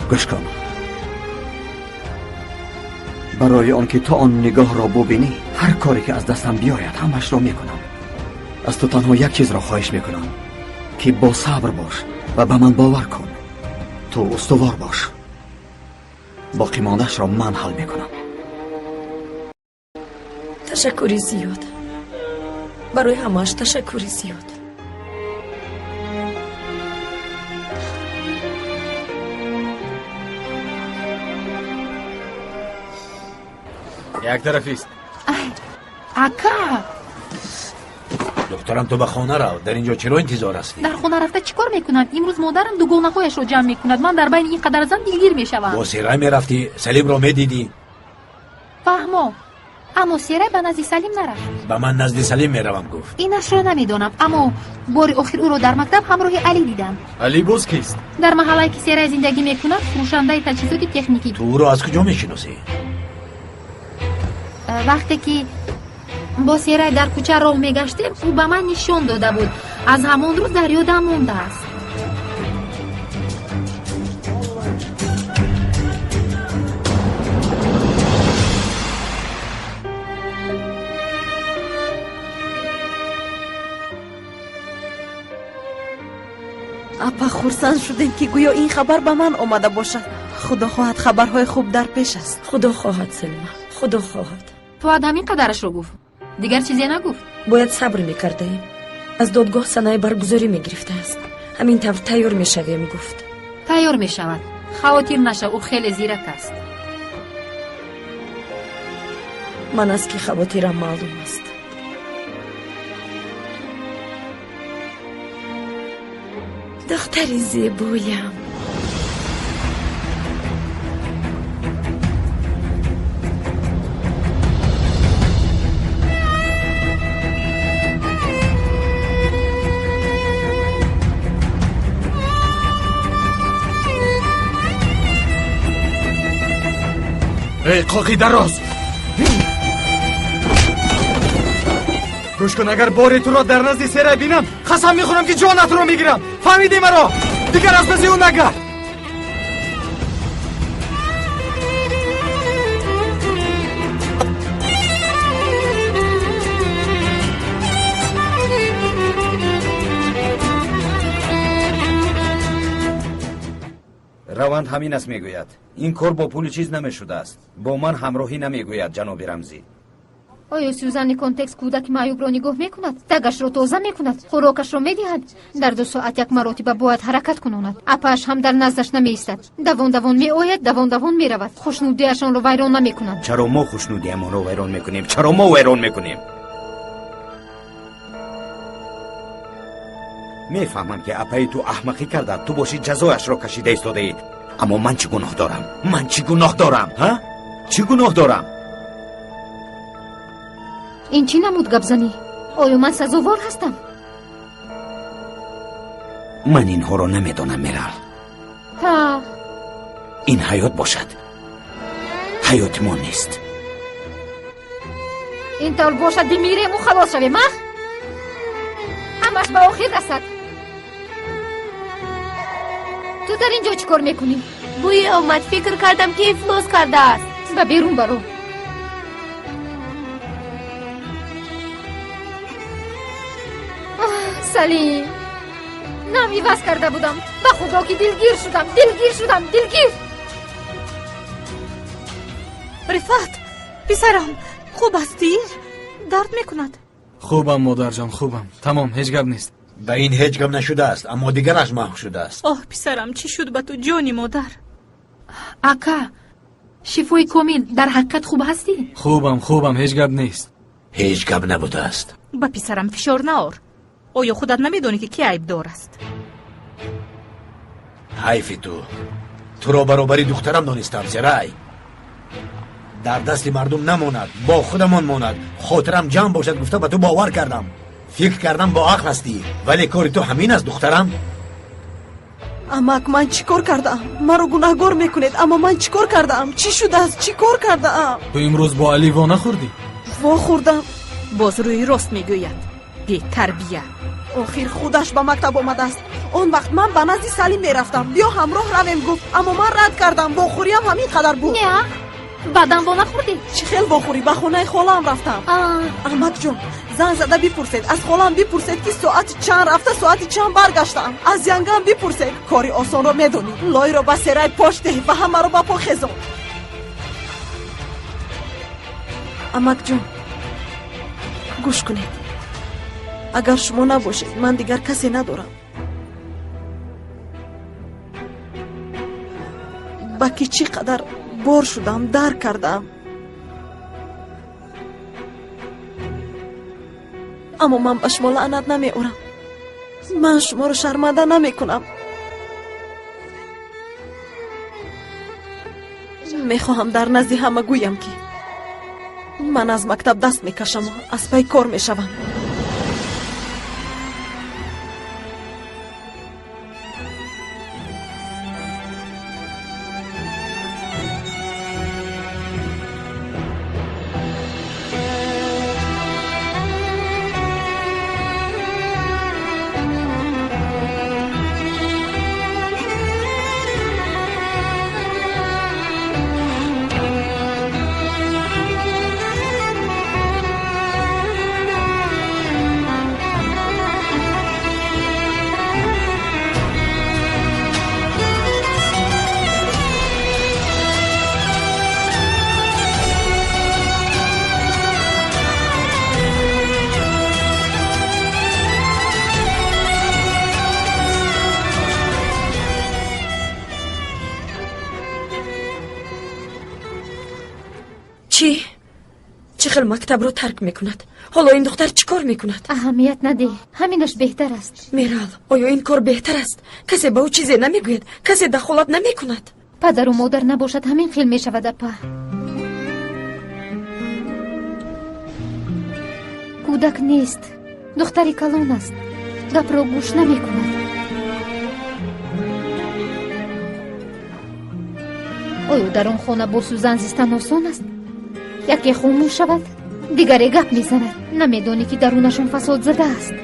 Гӯш кун. Барои он ки то он нигоҳро бубинӣ, ҳар коре ки аз дастам биёяд, ҳамашро мекунам. Аз ту танҳо як чизро хоҳиш мекунам, ки бо сабр бош ва ба ман бовар кун. Ту устувор бош. Боқимондаашро ман ҳал мекунам. Ташаккури зиёд. Барои ҳамааш ташаккури зиёд. Як тарафист. Ака! Духтарам, ту ба хона рав. Дар инҷо чаро интизор ҳастӣ? Дар хона рафта чӣ кор мекунам? Имрӯз модарам дугонаҳояшро ҷамъ мекунад. Ман дар байни ин қадар зан дилгир мешавам. Бо Серай мерафтӣ, Салимро медидӣ. Фаҳмо. Аммо Серай ба назди Салим нарафт. Ба ман назди Салим меравам гуфт. Инашро намедонам, аммо бори охир ӯро дар мактаб ҳамроҳи Али дидам. Али боз кист? Дар маҳаллае ки Серай зиндагӣ мекунад, фурӯшандаи таҷҳизоти техникӣ. Ту ӯро аз куҷо мешиносӣ? Вақте ки бо Серай дар кӯча роҳ мегаштем, ӯ ба ман нишон дода буд. Аз ҳамон рӯз дар ёдам мондааст. Апа, хурсанд шудем, ки гӯё ин хабар ба ман омада бошад. Худо хоҳад, хабарҳои хуб дар пеш аст. Худо хоҳад, Селма, худо хоҳад. Фуад ҳамин қадарашро гуфт. Дигар чизе нагуфт. Бояд сабр мекардаем. Аз додгоҳ санаи баргузорӣ мегирифтааст. Ҳамин тавр тайёр мешавем, гуфт. Тайёр мешавад. Хавотир нашав, ӯ хеле зирак аст. Ман аз ки хавотирам маълум аст. Духтари зебоям. Эй, қоқи дароз! Гӯш кун, агар бори туро дар назди Серай бинам, қасам мехӯрам, ки ҷонатро мегирам. Фаҳмидӣ маро? Дигар аз паси ӯ нагард. Раванд ҳамин аст, мегӯяд. Ин кор бо пули чиз намешудааст. Бо ман ҳамроҳӣ намегӯяд, ҷаноби Рамзӣ. Оё Сюзанни Контекс кӯдаки маъюбро нигоҳ мекунад? Тагашро тоза мекунад? Хӯрокашро медиҳад? Дар 2 соат як маротиба бояд ҳаракат кунонад. Апааш ҳам дар наздаш намеистад. Давон-давон меояд, давон-давон меравад. Хушнудиашонро вайрон намекунад. Чаро мо хушнудиамонро вайрон мекунем? Чаро мо вайрон мекунем? Мефаҳмам, ки апаи ту аҳмақӣ карда, ту бошӣ ҷазояшро кашида истодаӣ. Аммо ман чӣ гуноҳ дорам? Ман чӣ гуноҳ дорам? Ҳа? Чӣ гуноҳ дорам? Ин чӣ намуд гапзанӣ? Оё ман сазовор ҳастам? Ман инҳоро намедонам, Мерал. Ҳа. Ин ҳаёт бошад. Ҳаёти мо нест. Ин тавр бошад, бимирему халос шавем, а? Ҳамаш ба охир расад. Ту дар ин ҷо чӣ кор мекунӣ? Бӯе омад, фикр кардам, ки ифлос кардааст. Ба берун баро. Салим, нам иваз карда будам. Ба худо ки дилгир шудам, дилгир шудам, дилгир. Рифат, писарам, хуб ҳастӣ? Дард мекунад? Хубам, модарҷон, хубам. Тамом, ҳеҷ гап нест. Ба ин ҳеҷ гап нашудааст, аммо дигараш маҳв шудааст. Оҳ, писарам, чӣ шуд ба ту, ҷони модар? Ака, шифои комил, дар ҳақиқат хуб ҳастӣ? Хубам, хубам, ҳеҷ гап нест. Ҳеҷ гап набудааст. Ба писарам фишор наор. Оё худат намедонӣ, ки кӣ айбдор аст? Ҳайфи ту, туро баробари духтарам донистам. Серай дар дасти мардум намонад, бо худамон монад, хотирам ҷамъ бошад гуфта ба ту бовар кардам. Фикр кардам бо ақл ҳастӣ, вале кори ту ҳамин аст, духтарам. Амак, ман чӣ кор кардаам? Маро гунаҳгор мекунед, аммо ман чӣ кор кардаам? Чӣ шудааст? Чӣ кор кардаам? Ту имрӯз бо Али во нахӯрдӣ? Вохӯрдам. Боз рӯи рост мегӯяд. Бетарбия. Охир худаш ба мактаб омадааст. Он вақт ман ба назди Салим мерафтам. Биё ҳамроҳ равем гуфт, аммо ман рад кардам. Вохӯриям ҳамин қадар буд. Не, баъдан во нахӯрдӣ? Чӣ хел вохӯрӣ? Ба хонаи холаам рафтам. Амакҷон, занг зада бипурсед, аз холаам бипурсед, ки соати чанд рафта, соати чанд баргаштам. Аз янгам бипурсед. Кори осонро медонӣ. Лойро ба Серай пош деҳ ва ҳамаро ба по хезон. Амакҷон, гӯш кунед. Агар шумо набошед, ман дигар касе надорам. Ба ки чӣ қадар бор шудам, дарк кардам. Аммо ман ба шумо лаънат намеорам. Ман шуморо шарманда намекунам. Мехоҳам дар назди ҳама гӯям, ки ман аз мактаб даст мекашаму аз пай кор мешавам. Чӣ? Чӣ хел мактабро тарк мекунад? Ҳоло ин духтар чӣ кор мекунад? Аҳамият надеҳ, ҳаминаш беҳтар аст. Мерал, оё ин кор беҳтар аст? Касе ба ӯ чизе намегӯяд, касе дахолат намекунад. Падару модар набошад, ҳамин хел мешавад, апа. Кӯдак нест, духтари калон аст, гапро гӯш намекунад. Оё дар он хона бо Сузан зистан осон аст? Яке хомӯш шавад, дигаре гап мезанад. Намедонӣ, ки дарунашон фасод задааст.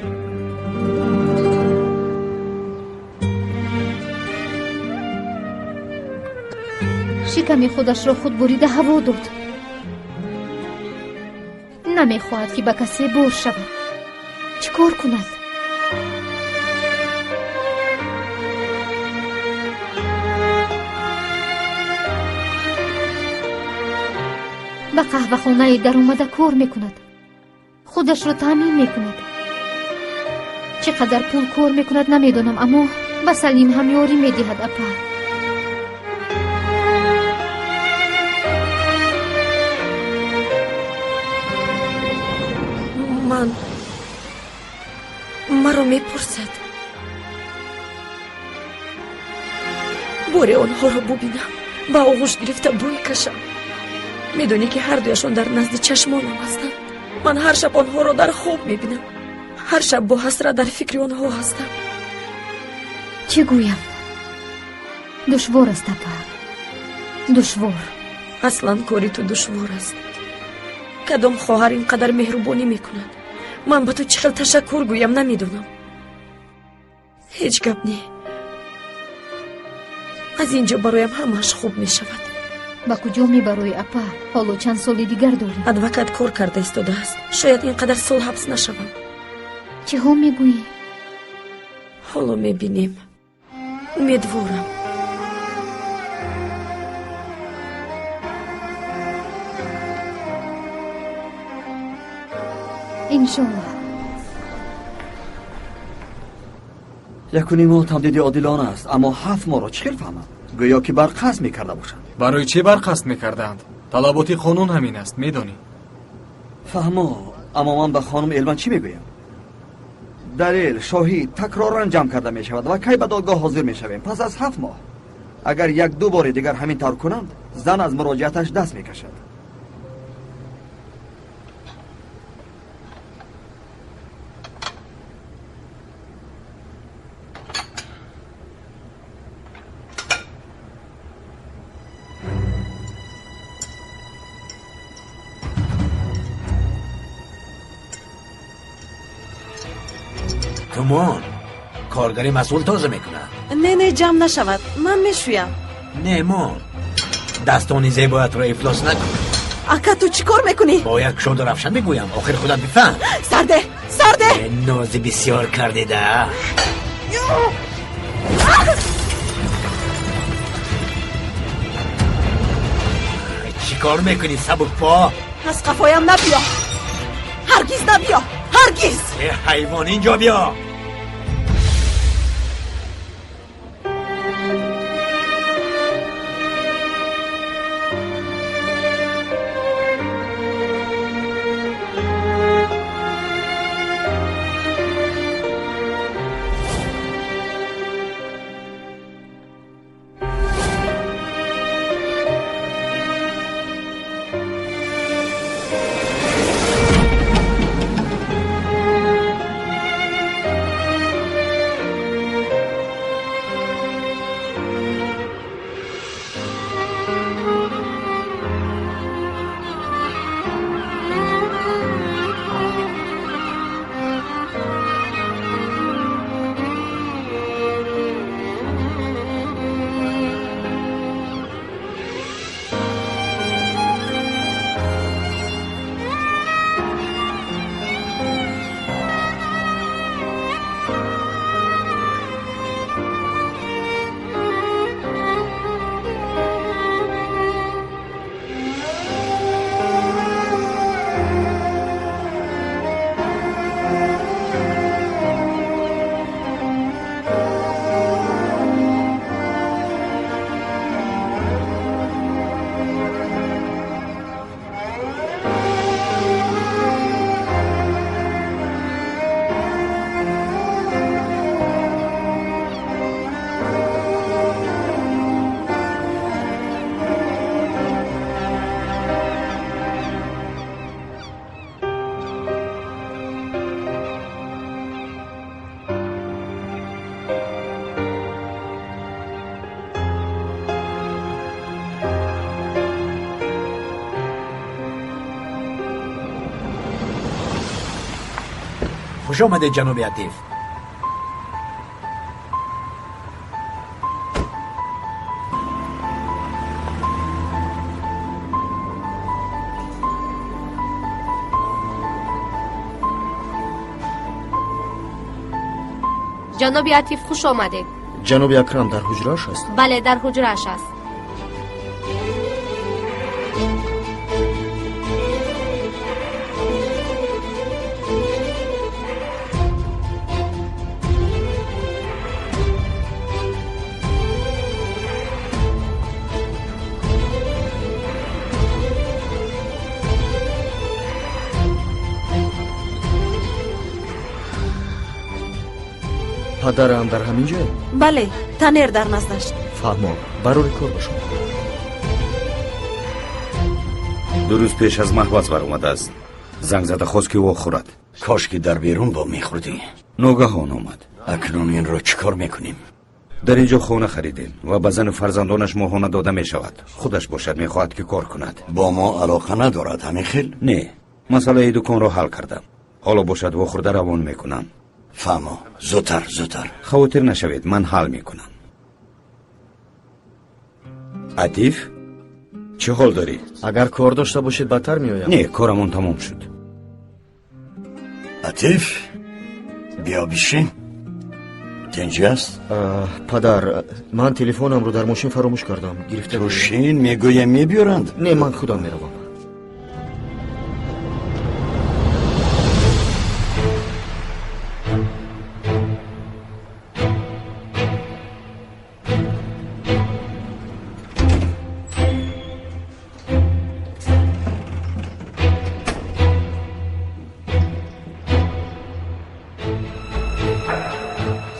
Шиками худашро худ бурида ҳаво дод. Намехоҳад, ки ба касе бор шавад. Чӣ кор кунад? Ба қаҳвахонае даромада кор мекунад, худашро таъмин мекунад. Чӣ қадар пул кор мекунад, намедонам, аммо ба Салим ҳам ёрӣ медиҳад, апа. Ман маро мепурсад. Боре онҳоро бубинам, ба оғӯш гирифта бӯй кашам. Медонӣ, ки ҳардуяшон дар назди чашмонам ҳастанд. Ман ҳар шаб онҳоро дар хоб мебинам. Ҳар шаб бо ҳасрат дар фикри онҳо ҳастам. Чӣ гӯям? Душвор аст, апа, душвор. Аслан кори ту душвор аст. Кадом хоҳар ин қадар меҳрубонӣ мекунад? Ман ба ту чӣ хел ташаккур гӯям, намедонам. Ҳеҷ гап не, аз ин ҷо бароям ҳамааш хуб мешавад. Ба куҷо мебароӣ, апа? Ҳоло чанд соли дигар дорӣ. Адвокат кор карда истодааст. Шояд ин қадар сол ҳабс нашавам. Чиҳо мегӯӣ? Ҳоло мебинем. Умедворам. Иншоллоҳ. Якуним моҳ тамдиди одилона аст, аммо 7 моҳро чӣ хел фаҳмам? Гӯё ки барқасд мекарда бошанд. Барои чӣ барқасд мекардаанд? Талаботи қонун ҳамин аст, медонӣ. Фаҳмо, аммо ман ба хонум Элван чӣ мегӯям? Далел, шоҳид такроран ҷамъ карда мешавад ва кай ба додгоҳ ҳозир мешавем? Пас аз 7 моҳ. Агар як-ду бори дигар ҳамин тавр кунанд, зан аз муроҷиаташ даст мекашад. Тумон, коргари масъул тоза мекунад. Не, не, ҷамъ нашавад, ман мешӯям. Не, мон, дастони зебоятро ифлос накун. Ака, ту чӣ кор мекунӣ? Бо як шоду равшан мегӯям, охир худат бифаҳм. Сарде, сарде! Нози бисёр кардида. Чӣ кор мекунӣ, сабукпо? Аз қафоям набиё, ҳаргиз набиё, ҳаргиз! Э ҳайвон, инҷо биё! Хуш омадед, ҷаноби Атиф. Ҷаноби Атиф, хуш омадед. Ҷаноби Акрам дар ҳуҷрааш аст? Бале, дар ҳуҷрааш аст. Падарам дар ҳамин ҷо? Бале, Танер дар наздаш. Фаҳмо, барори кор ба шумо. 2 рӯз пеш аз маҳбас баромадааст. Занг зада хост, ки ӯ хӯрад. Кош ки дар берун бо мехӯрдӣ. Ногаҳон омад. Акнун инро чӣ кор мекунем? Дар инҷо хона харидем ва ба зану фарзандонаш моҳона дода мешавад. Худаш бошад мехоҳад, ки кор кунад. Бо мо алоқа надорад, ҳамин хел? Не, масъалаи дуконро ҳал кардам. Ҳоло бошад вохӯрда равон мекунам. Фаҳмо, зудтар, зудтар. Хавотир нашавед, ман ҳал мекунам. Атиф, чӣ ҳол дорӣ? Агар кор дошта бошед, бадтар меоям. Не, корамон тамом шуд. Атиф, биё бишин. Тинҷӣ аст? Падар, ман телефонамро дар мошин фаромӯш кардам. Гирифта. Ту шин, мегӯям мебиёранд? Не, ман худам меравам.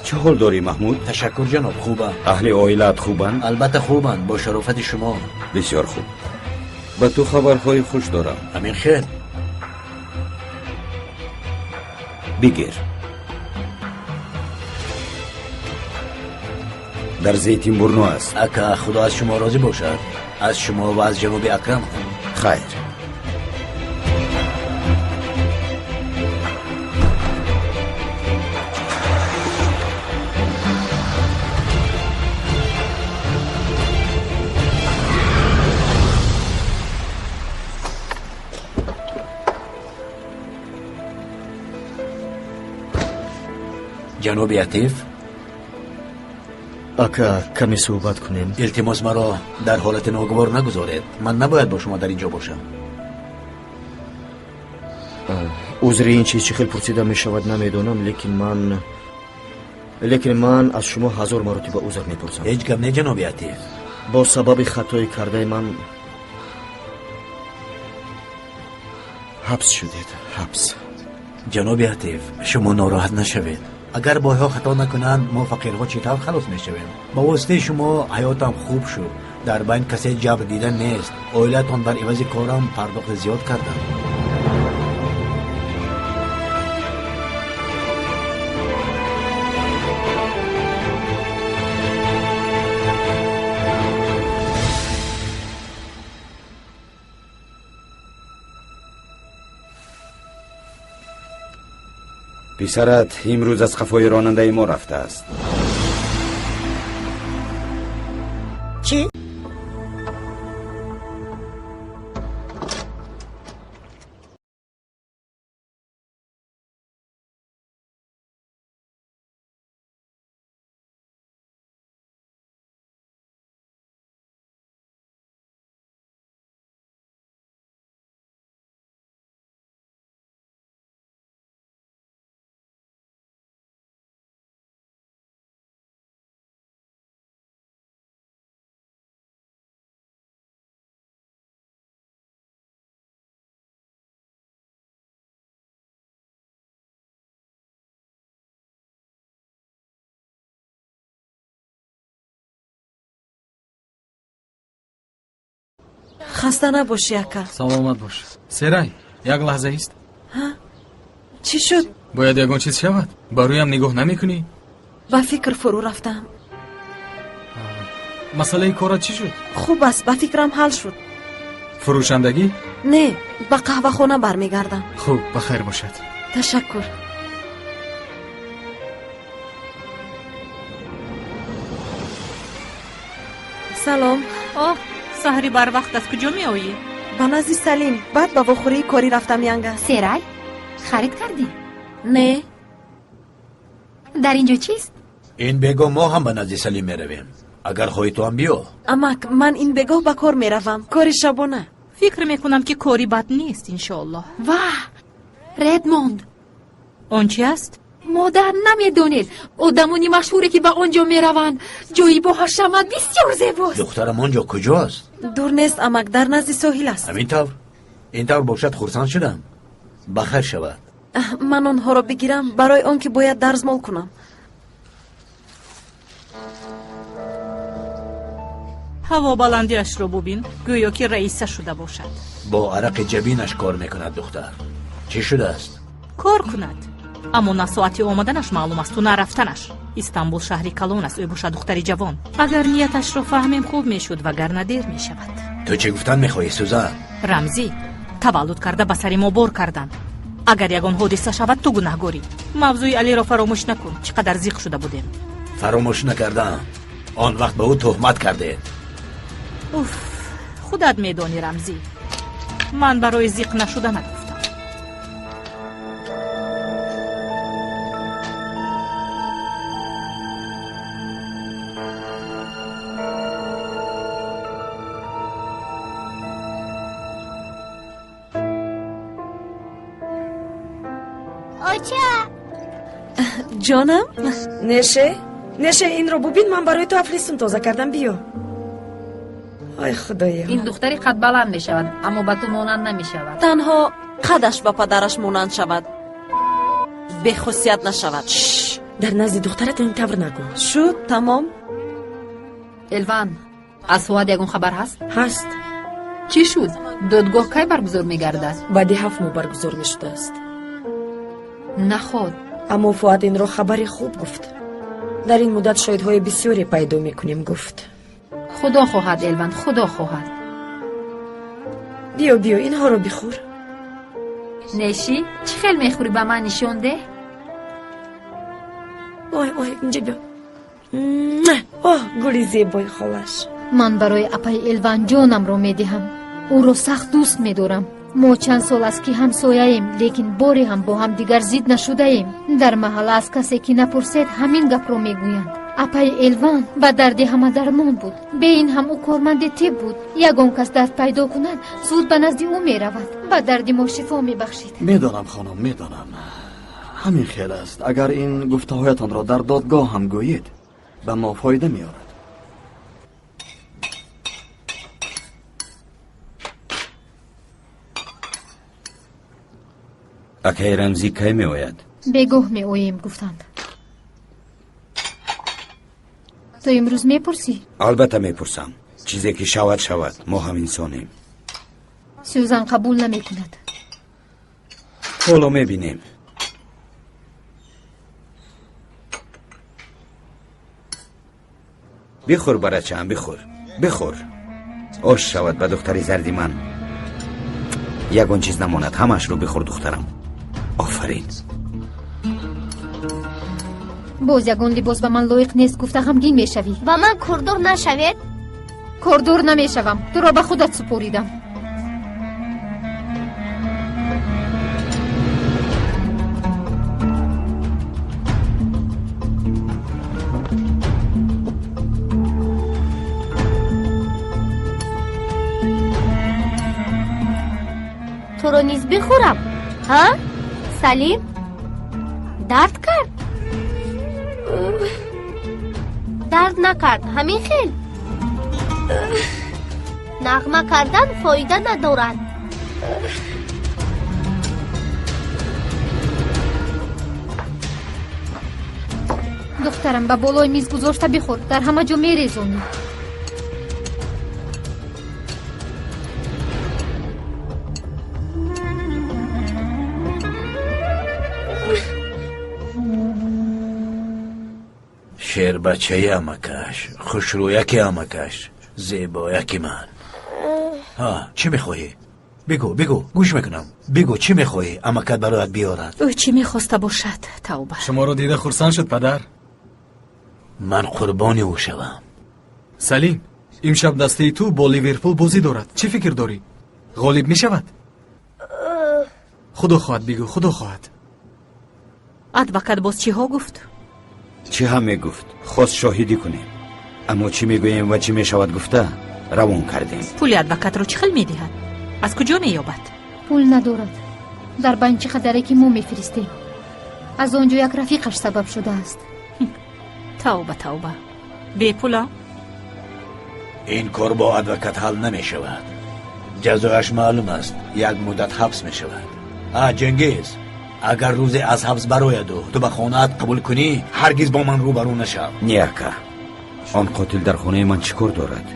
Чӣ ҳол дорӣ, Маҳмуд? Ташаккур, ҷаноб, хубам. Аҳли оилаат хубанд? Албатта хубанд, бо шарофати шумо. Бисёр хуб. Ба ту хабарҳои хуш дорам. Ҳамин хел. Бигир. Дар Зейтинбурну аст. Ака, худо аз шумо розӣ бошад. Аз шумо ва аз ҷаноби Акрам. Хайр. Ҷаноби Атиф. Ака, каме суҳбат кунем. Илтимос, маро дар ҳолати ногувор нагузоред. Ман набояд бо шумо дар ин ҷо бошам. Узри ин чиз чӣ хел пурсида мешавад, намедонам, лекин ман аз шумо 1000 маротиба узр мепурсам. Ҳеҷ гап не, ҷаноби Атиф. Бо сабаби хатои кардаи ман ҳабс шудед, ҳабс. Ҷаноби Атиф, шумо нороҳат нашавед. Агар бойҳо хато накунанд, мо фақирҳо чӣ тавр халос мешавем? Ба воситаи шумо ҳаётам хуб шуд. Дар байн касе ҷабр дида нест. Оилаатон бар ивази корам пардохти зиёд карданд. Писарат имрӯз аз қафои ронандаи мо рафтааст. Чӣ? Хаста набошӣ, ака. Саломат бош. Серай, як лаҳза ист. Чӣ шуд? Бояд ягон чиз шавад. Ба рӯям нигоҳ намекунӣ? Ба фикр фурӯ рафтам. Масъалаи корат чӣ шуд? Хуб аст, ба фикрам ҳал шуд. Фурӯшандагӣ? Не, ба қаҳвахона бармегардам. Хуб, ба хайр бошад. Ташаккур. Салом. Оҳ, саҳри барвақт аз куҷо меоӣ? Ба назди Салим, баъд ба вохӯрии корӣ рафтам янга. Серай, харид кардӣ? Не. Дар ин ҷо чист? Ин бегоҳ мо ҳам ба назди Салим меравем. Агар хоҳӣ, ту ҳам биё. Амак, ман ин бегоҳ ба кор меравам. Кори шабона. Фикр мекунам, ки кори бад нест, иншоаллоҳ. Ваҳ, Редмонд. Он чи аст? Модар, намедонед, одамони машҳуре ки ба он ҷо мераванд. Ҷои бо ҳашамат бисёр зебост. Духтарам, он ҷо куҷост? Дур нест, амак, дар назди соҳил аст. Ҳамин тавр? Ин тавр бошад, хурсанд шудам. Ба хайр шавад. Ман онҳоро бигирам барои он ки бояд дарзмол кунам. Ҳаво баландиашро бубин, гӯё ки раиса шуда бошад. Бо арақи ҷабинаш кор мекунад, духтар. Чӣ шудааст? Кор кунад, аммо на соати омаданаш маълум асту на рафтанаш. Истанбул шаҳри калон аст, ӯ бошад духтари ҷавон. Агар нияташро фаҳмем, хуб мешуд, вагарна дер мешавад. Ту чӣ гуфтан мехоҳӣ, Сузан? Рамзӣ, таваллуд карда ба сари мо бор карданд. Агар ягон ҳодиса шавад, ту гунаҳгорӣ. Мавзӯи Алиро фаромӯш накун, чӣ қадар зиқ шуда будем. Фаромӯш накардам. Он вақт ба ӯ туҳмат кардед. Уф, худат медонӣ, Рамзӣ, ман барои зиқ нашуданат гуфтам. Оча! Ҷонам? Неше, Неше, инро бубин, ман барои ту афлисун тоза кардам, биё. Ай худоё. Ин духтари қадбаланд мешавад, аммо ба ту монанд намешавад. Танҳо қадаш ба падараш монанд шавад, бехусият нашавад. Дар назди духтарат ин тавр нагӯ. Шуд, тамом. Элван, аз Фуад ягон хабар ҳаст? Ҳаст. Чӣ шуд? Додгоҳ кай баргузор мегардад? Баъди 7 моҳ баргузор мешудааст. Наход. Аммо Фуад инро хабари хуб гуфт. Дар ин муддат шоҳидҳои бисёре пайдо мекунем, гуфт. Худо хоҳад, Элван, худо хоҳад. Биё, биё, инҳоро бихӯр. Нешӣ, чӣ хел мехӯрӣ, ба ман нишон деҳ. Ой, ой, инҷа биё. Оҳ, гули зебои холаш. Ман барои апаи Элван ҷонамро медиҳам. Ӯро сахт дӯст медорам. Мо чанд сол аст ки ҳамсояем, лекин боре ҳам бо ҳамдигар зид нашудаем. Дар маҳалла аз касе ки напурсед, ҳамин гапро мегӯянд. Апаи Элван ба дарди ҳама дармон буд. Бе ин ҳам ӯ корманди тиб буд. Ягон кас дард пайдо кунад, зуд ба назди ӯ меравад. Ба дарди мо шифо мебахшид. Медонам, хонум, медонам. Ҳамин хел аст. Агар ин гуфтаҳоятонро дар додгоҳ ҳам гӯед, ба мо фоида меорад. Акаи Рамзӣ кай меояд? Бегоҳ меоем, гуфтанд. Ту имрӯз мепурсӣ? Албатта мепурсам. Чизе ки шавад, шавад. Мо ҳам инсонем. Сюзан қабул намекунад. Ҳоло мебинем. Бихӯр, барачаам, бихӯр, бихӯр. Ош шавад ба духтари зарди ман. Ягон чиз намонад, ҳамаашро бихӯр, духтарам. Офарин. Боз ягон либос ба ман лоиқ нест гуфта ғамгин мешавӣ. Ба ман кордор нашавед. Кордор намешавам, туро ба худат супоридам. Туро низ бихӯрам, ҳа? Салим, дард кард? Дард накард, ҳамин хел. Нағма кардан фоида надорад. Духтарам, ба болои миз гузошта бихӯр, дар ҳама ҷо мерезонӣ. Шербачаи амакаш, хушрӯяки амакаш, зебояки ман. Ҳа, чӣ мехоҳӣ? Бигӯ, бигӯ, гӯш мекунам. Бигӯ, чӣ мехоҳӣ амакат бароят биёрад? Ӯ чӣ мехоста бошад, тавба. Шуморо дида хурсанд шуд, падар. Ман қурбони ӯ шавам. Салим, имшаб дастаи ту бо Ливерпул бозӣ дорад. Чӣ фикр дорӣ? Ғолиб мешавад? Худо хоҳад, бигӯ, худо хоҳад. Адвокат боз чиҳо гуфт? Чӣ ҳам мегуфт? Хост шоҳидӣ кунем. Аммо чӣ мегӯем ва чӣ мешавад гуфта, равон кардем. Пули адвокатро чӣ хел медиҳад? Аз куҷо меёбад? Пул надорад. Дар банк чӣ қадаре ки мо мефиристем. Аз он ҷо як рафиқаш сабаб шудааст. Тавба, тавба. Бепула? Ин кор бо адвокат ҳал намешавад. Ҷазояш маълум аст, як муддат ҳабс мешавад. А, Ҷенгиз, агар рӯзе аз ҳабс барояду ту ба хонаат қабул кунӣ, ҳаргиз бо ман рӯбарӯ нашав. Не, ака, он қотил дар хонаи ман чӣ кор дорад?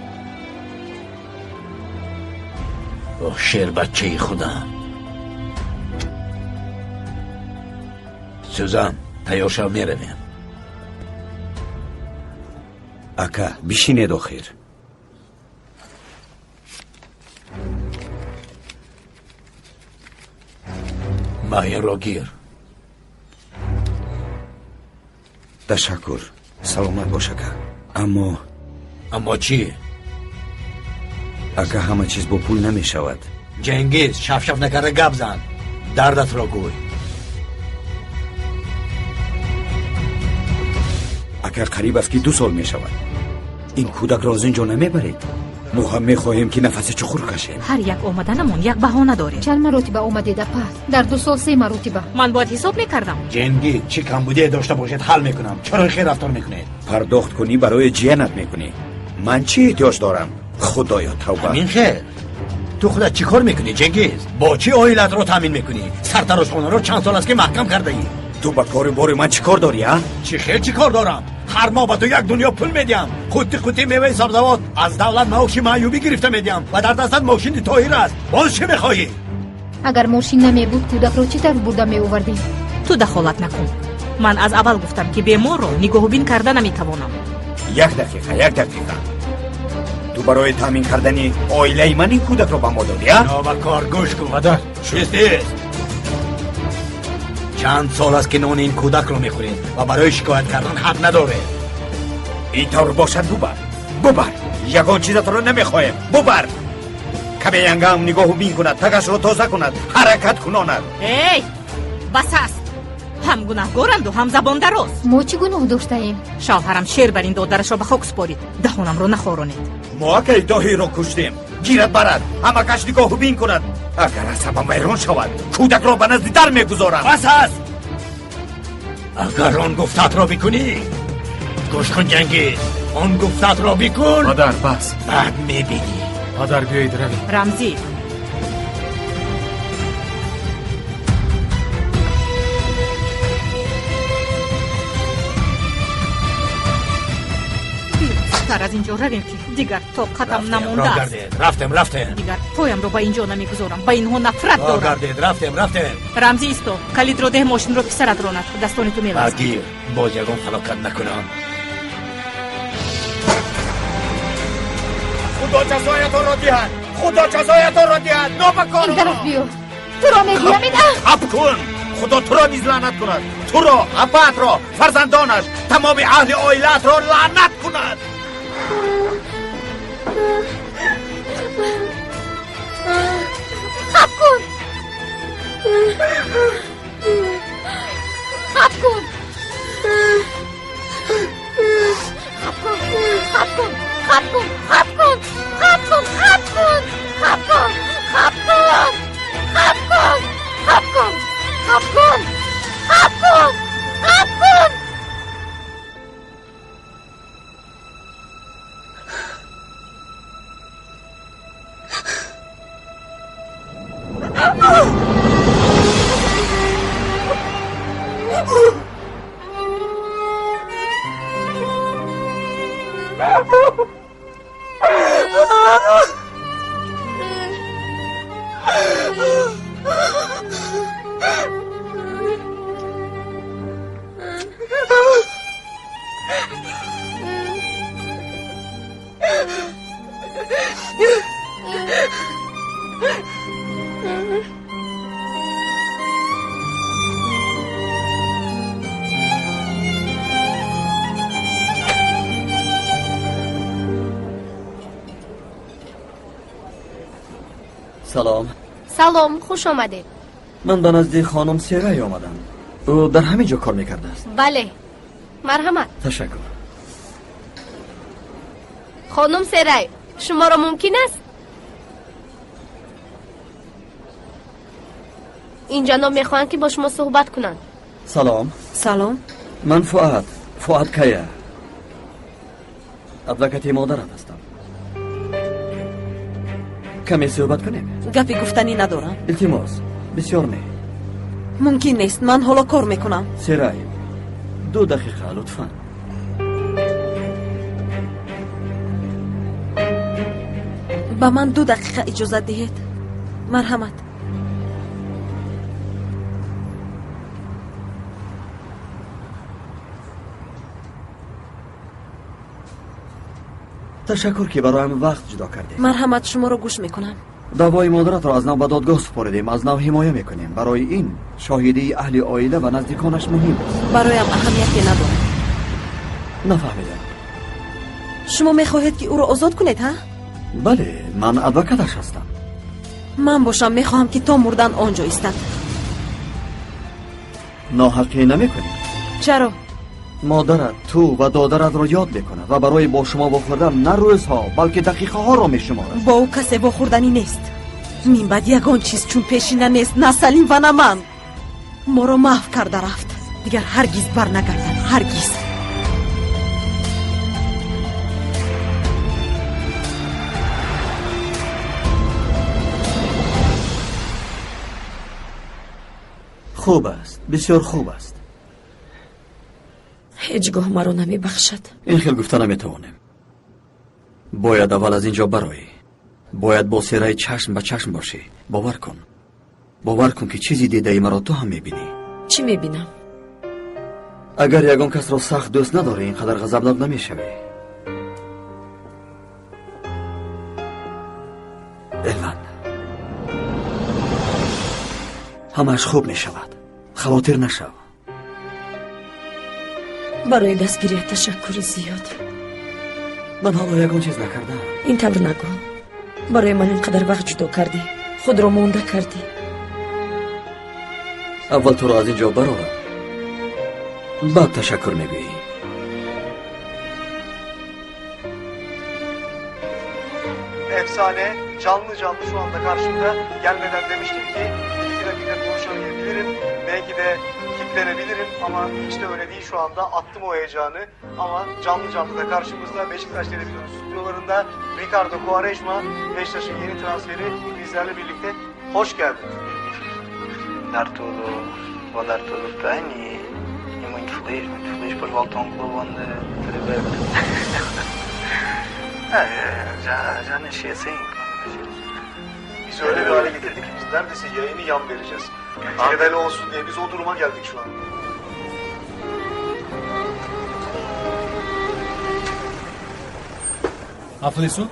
Оҳ, шербачаи худам. Сюзан, тайёр шав, меравем. Ака, бишинед охир. Маҳинро гир. Ташаккур, саломат бош, ака. Аммо Аммо чӣ? Ака, ҳама чиз бо пул намешавад. Ҷенгиз, шафшаф накарда гап зан. Дардатро гӯй. Ака, қариб аст ки 2 сол мешавад. Ин кӯдакро аз ин ҷо намебаред. Мо ҳам мехоҳем ки нафаси чуқур кашем. Ҳар як омаданамон як баҳона дорем. Чанд маротиба омадед, апа? Дар 2 сол 3 маротиба. Ман бояд ҳисоб мекардам. Ҷенгиз, чӣ камбудие дошта бошед ҳал мекунам. Чаро хел рафтор мекунед? Пардохт кунӣ барои ҷиянат мекунӣ. Ман чӣ эҳтиёҷ дорам? Худоё, тавба. Ҳамин хел. Ту худат чӣ кор мекунӣ, Ҷенгиз? Бо чӣ оилатро таъмин мекунӣ? Сартарошхонаро чанд сол аст ки маҳкам кардаӣ. Ту ба кору бори ман чӣ кор дорӣ, а? Чӣ хел чӣ кор дорам? Ҳар моҳ ба ту як дунё пул медиҳам. Қутти қутти меваи сабзавот аз давлат маоши маъюбӣ гирифта медиҳам ва дар дастат мошини Тоҳир аст. Боз чӣ мехоҳӣ? Агар мошин намебуд, кӯдакро чӣ тавр бурда меовардем? Ту дахолат накун. Ман аз аввал гуфтам, ки беморро нигоҳубин карда наметавонам. Як дақиқа, як дақиқа. Ту барои таъмин кардани оилаи ман ин кӯдакро ба мо додӣ, а? Нобакор, гӯш кун. Падар, чиз нест. Чанд сол аст, ки нони ин кӯдакро мехӯрем ва барои шикоят кардан ҳақ надорем. Ин тавр бошад, бубар, бубар. Ягон чизатро намехоҳем, бубар. Каме янгам нигоҳу бин кунад, тагашро тоза кунад, ҳаракат кунонад. Эй, бас аст. Ҳам гунаҳгоранду, ҳам забондароз. Мо чӣ гуноҳ доштаем? Шавҳарам шер бар ин додарашро ба хок супорид. Даҳонамро нахоронед. Мо акаи Тоҳирро куштем. Гирад барад, ҳамакаш нигоҳу бин кунад. Агар асабам вайрон шавад, кӯдакро ба назди дар мегузорам. Бас аст. Агар он гуфтаатро бикунӣ, гӯш кун, Ҷангиз, он гуфтаатро бикун. Падар, бас. Баъд мебинӣ. Падар, биёед равем. Рамзӣ. Зудтар аз инҷо равем, ки дигар тоқатам намондааст. Рафтем, рафтем. Дигар поямро ба инҷо намегузорам. Ба инҳо нафрат дорам. Гардед, рафтем, рафтем. Рамзӣ, исто. Калидро деҳ, мошинро писарат ронад. Дастони ту меларзад. Гир, боз ягон фалокат накунам. Худо ҷазоятонро диҳад, Худо ҷазоятонро диҳад. Нобакор. Ин тараф биё. Туро мегӯям, ин хаб кун. Худо туро низ лаънат кунад. Туро, аббаатро, фарзандонаш, тамоми аҳли оилаатро лаънат кунад. Хаб кун. Хаб кун. Хаб кун. Хаб кун. Хаб кун. Хаб кун. Хаб кун. Хаб кун. Хаб кун. Хаб кун. Хаб кун. Хаб кун. Хаб кун. Хаб кун. Хаб кун. Салом. Салом, хуш омадед. Ман ба назди хонум Серай омадам. Ӯ дар ҳамин ҷо кор мекардааст. Бале, марҳамат. Ташаккур. Хонум Серай, шуморо мумкин аст? Ин ҷаноб мехоҳанд, ки бо шумо суҳбат кунанд. Салом. Салом. Ман Фуат, Фуат Кая, адвокати модарат ҳастам. Каме суҳбат кунем? Гапи гуфтанӣ надорам. Илтимос, бисёр не. Мумкин нест, ман ҳоло кор мекунам. Серай, 2 дақиқа лутфан. Ба ман 2 дақиқа иҷозат диҳед. Марҳамат. Ташаккур, ки бароям вақт ҷудо кардед. Марҳамат, шуморо гӯш мекунам. Даъвои модаратро аз нав ба додгоҳ супоридем, аз нав ҳимоя мекунем. Барои ин шоҳидии аҳли оила ва наздиконаш муҳим аст. Бароям аҳамияте надорад. Нафаҳмидам. Шумо мехоҳед, ки ӯро озод кунед, ҳа? Бале, ман адвокаташ ҳастам. Ман бошам мехоҳам, ки то мурдан он ҷо истад. Ноҳақӣ намекунӣ? Чаро? Модарат ту ва додаратро ёд мекунад ва барои бо шумо вохӯрдан на рӯзҳо, балки дақиқаҳоро мешуморад. Бо ӯ касе вохӯрданӣ нест. Минбаъд ягон чиз чун пешина нест, на Салим ва на ман. Моро маҳв карда рафт. Дигар ҳаргиз барнагардад, ҳаргиз. Хуб аст, бисёр хуб аст. Ҳеҷ гоҳ маро намебахшад. Ин хел гуфта наметавонем. Бояд аввал аз ин ҷо бароӣ. Бояд бо Серай чашм ба чашм бошӣ. Бовар кун. Бовар кун, ки чизи дидаи маро ту ҳам мебинӣ. Чӣ мебинам? Агар ягон касро сахт дӯст надорӣ, ин қадар ғазабнок намешавӣ. Элван, ҳамааш хуб мешавад. Хавотир нашав. Барои дастгирият ташаккури зиёд. Ман ҳоло ягон чиз накардам. Ин тавр нагӯ. Барои ман ин қадар вақт ҷудо кардӣ, худро монда кардӣ. Аввал туро аз ин ҷо барорам, баъд ташаккур мегӯӣ. Efsane canlı canlı şu anda karşımda. Gelmeden demiştim ki 1-2 dakika konuşamayabilirim. Belki de kilitlenebilirim ama hiç de öyle değil şu anda. Attım o heyecanı ama canlı canlı da karşımızda Beşiktaş Televizyonu stüdyolarında Ricardo Quaresma, Beşiktaş'ın yeni transferi bizlerle birlikte. Hoş geldin. Dar tudo, vou dar tudo o que tenho e muito feliz por voltar a um clube onde já nasci assim. Biz öyle bir hale getirdik ki biz neredeyse yayını yan vereceğiz. Cedel olsun diye biz o duruma geldik şu an. Aflisu?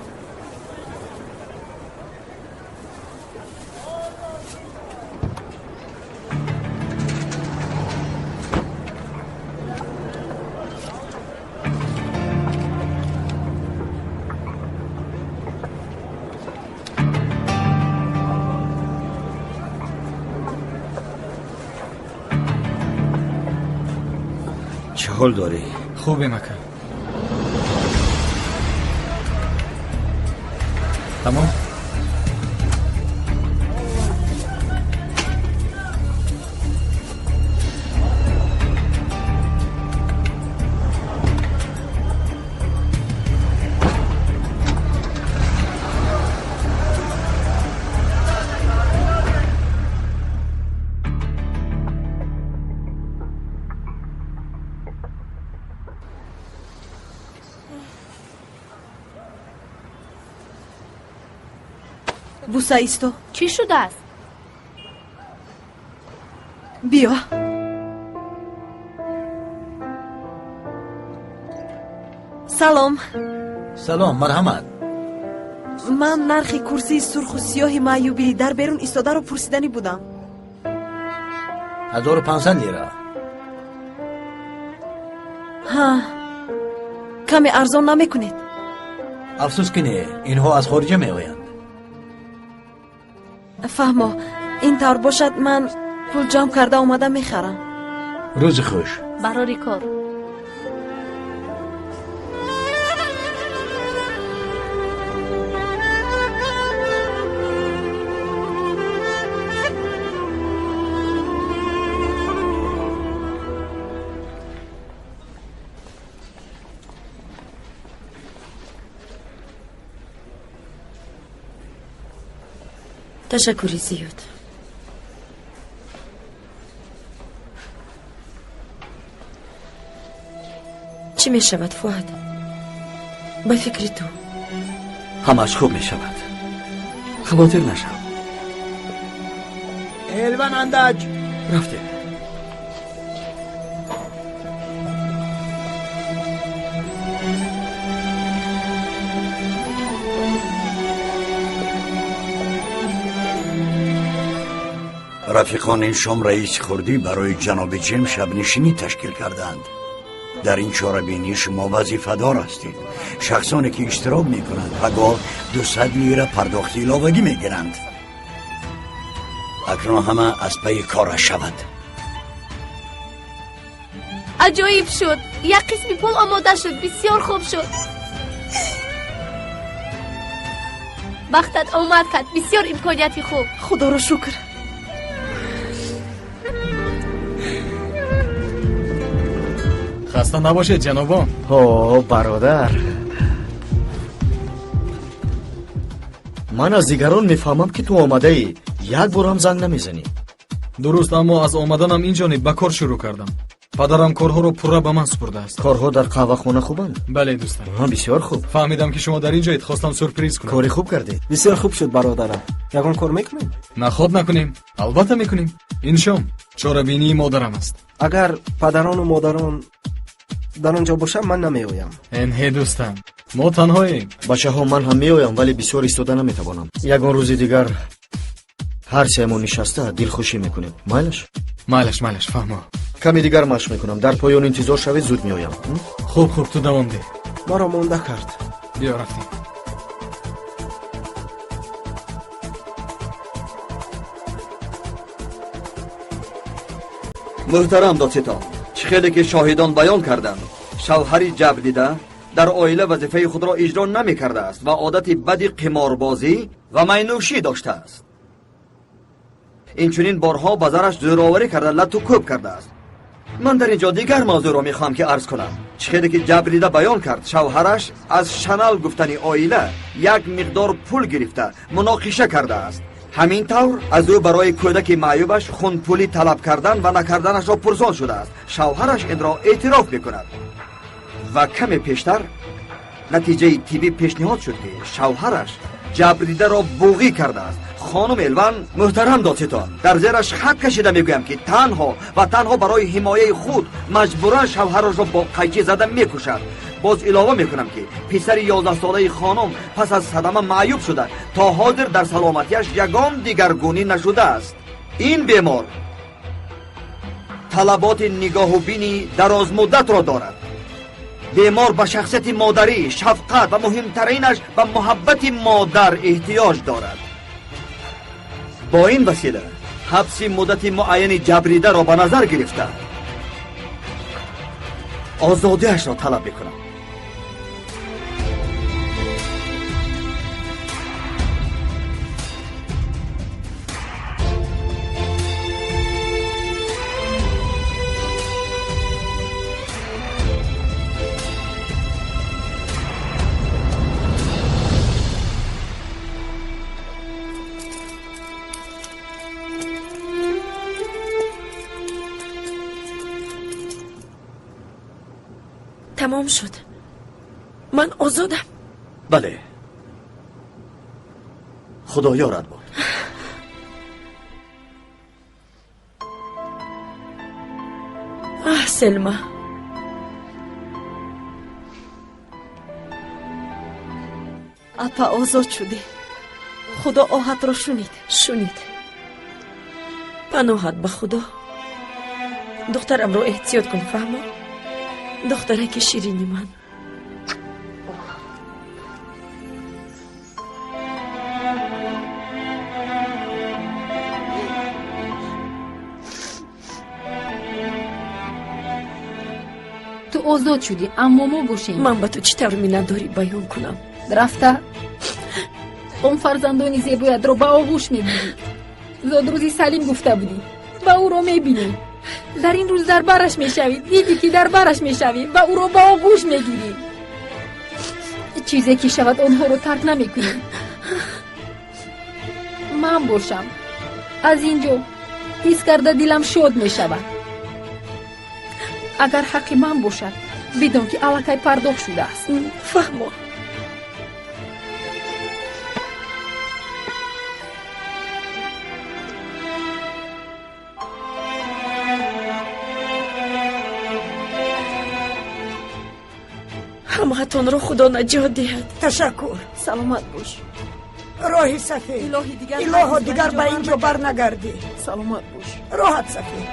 Чӣ ҳол дорӣ? Хубем, ака. Тамом? Буса, исто. Чӣ шудааст? Биё. Салом. Салом, марҳамат. Ман нархи курсии сурху сиёҳи маъюбӣ дар берун истодаро пурсиданӣ будам. 1500 лира. Ҳа, каме арзон намекунед? Афсӯс ки не, инҳо аз хориҷа меоянд. Фаҳмо, ин тавр бошад, ман пул ҷамъ карда омада мехарам. Рӯзи хуш. Барори кор. Ташаккури зиёд. Чӣ мешавад, Фуад? Ба фикри ту? Ҳамааш хуб мешавад. Хавотир нашав. Элван Андач. Рафтем. Рафиқон ин шом раиси хурдӣ барои ҷаноби Ҷем шабнишинӣ ташкил карданд. Дар ин чорабинӣ шумо вазифадор ҳастед. Шахсоне ки иштирок мекунанд пагоҳ 200 лира пардохти иловагӣ мегиранд. Акнун ҳама аз пайи кораш шавад. Аҷоиб шуд. Як қисми пул омода шуд. Бисёр хуб шуд. Бахтат омад кард. Бисёр имконияти хуб. Худоро шукр. Хаста набошед, ҷанобон. Ҳо, бародар. Ман аз дигарон мефаҳмам, ки ту омадаӣ. Як бор ҳам занг намезанӣ. Дуруст, аммо аз омаданам ин ҷониб ба кор шурӯъ кардам. Падарам корҳоро пурра ба ман супурдааст. Корҳо дар қаҳвахона хубанд? Бале, дӯстам. Бисёр хуб. Фаҳмидам, ки шумо дар ин ҷоед, хостам сюрприз кунам. Кори хуб кардед. Бисёр хуб шуд, бародарам. Ягон кор мекунем? Наход накунем. Албатта мекунем. Ин шом чорабинии модарам аст. Агар падарону модарон дар он ҷо бошам, ман намеоям. Энҳе, дӯстам, мо танҳоем. Бачаҳо, ман ҳам меоям, вале бисёр истода наметавонам. Ягон рӯзи дигар ҳар сеамон нишаста дилхушӣ мекунем. Майлаш? Майлаш, майлаш, фаҳмо. Каме дигар машқ мекунам. Дар поён интизор шавед, зуд меоям. Хуб, хуб, ту давом деҳ. Маро монда кард. Биё, рафтем. Муҳтарам додситон, чӣ хеле ки шоҳидон баён карданд, шавҳари ҷабрдида дар оила вазифаи худро иҷро намекардааст ва одати бади қиморбозӣ ва майнӯшӣ доштааст. Инчунин борҳо ба занаш зӯроварӣ карда лату кӯб кардааст. Ман дар ин ҷо дигар мавзӯъро мехоҳам ки арз кунам. Чӣ хеле ки ҷабрдида баён кард, шавҳараш аз шанал гуфтани оила як миқдор пул гирифта муноқиша кардааст. Ҳамин тавр аз ӯ барои кӯдаки маъюбаш хунпулӣ талаб кардан ва накарданашро пурсон шудааст. Шавҳараш инро эътироф мекунад ва каме пештар натиҷаи тиббӣ пешниҳод шуд, ки шавҳараш ҷабрдидаро буғӣ кардааст. Хонум Элван, муҳтарам додситон, дар зераш хат кашида мегӯям, ки танҳо ва танҳо барои ҳимояи худ маҷбуран шавҳарашро бо қайчӣ зада мекушад. Боз илова мекунам, ки писари 11-солаи хонум пас аз садама маъюб шуда то ҳозир дар саломатиаш ягон дигаргунӣ нашудааст. Ин бемор талаботи нигоҳубини дарозмуддатро дорад. Бемор ба шахсияти модарӣ, шафқат ва муҳимтаринаш ба муҳаббати модар эҳтиёҷ дорад. Бо ин васила ҳабси муддати муайяни ҷабридаро ба назар гирифта озодиашро талаб мекунам. Тамом шуд. Ман озодам. Бале, худо ёрат бод. Аҳ, Селма, апа, озод шудӣ. Худо оҳатро шунид. Шунид. Паноҳат ба Худо. Духтарамро эҳтиёт кун, фаҳмо? Духтараки ширини ман. Ту озод шудӣ, аммо мо бошем. Ман ба ту чӣ тавр миннатдорӣ баён кунам? Рафта он фарзандони зебоятро ба оғӯш мегирӣ. Зодрӯзи Салим гуфта будӣ, ба ӯро мебинӣ. Дар ин рӯз дар бараш мешавӣ. Дидӣ, ки дар бараш мешавӣ ва ӯро ба оғӯш мегирӣ. Чизе ки шавад, онҳоро тарк намекунӣ. Ман бошам, аз ин ҷо ҳис карда дилам шод мешавад. Агар ҳаққи ман бошад, бидон, ки аллакай пардохт шудааст. Фаҳмо. Ҳамаатонро Худо наҷот диҳад. Ташаккур. Саломат бош. Роҳи сафед. Илоҳо, дигар ба ин ҷо барнагардӣ. Саломат бош. Роҳат сафед.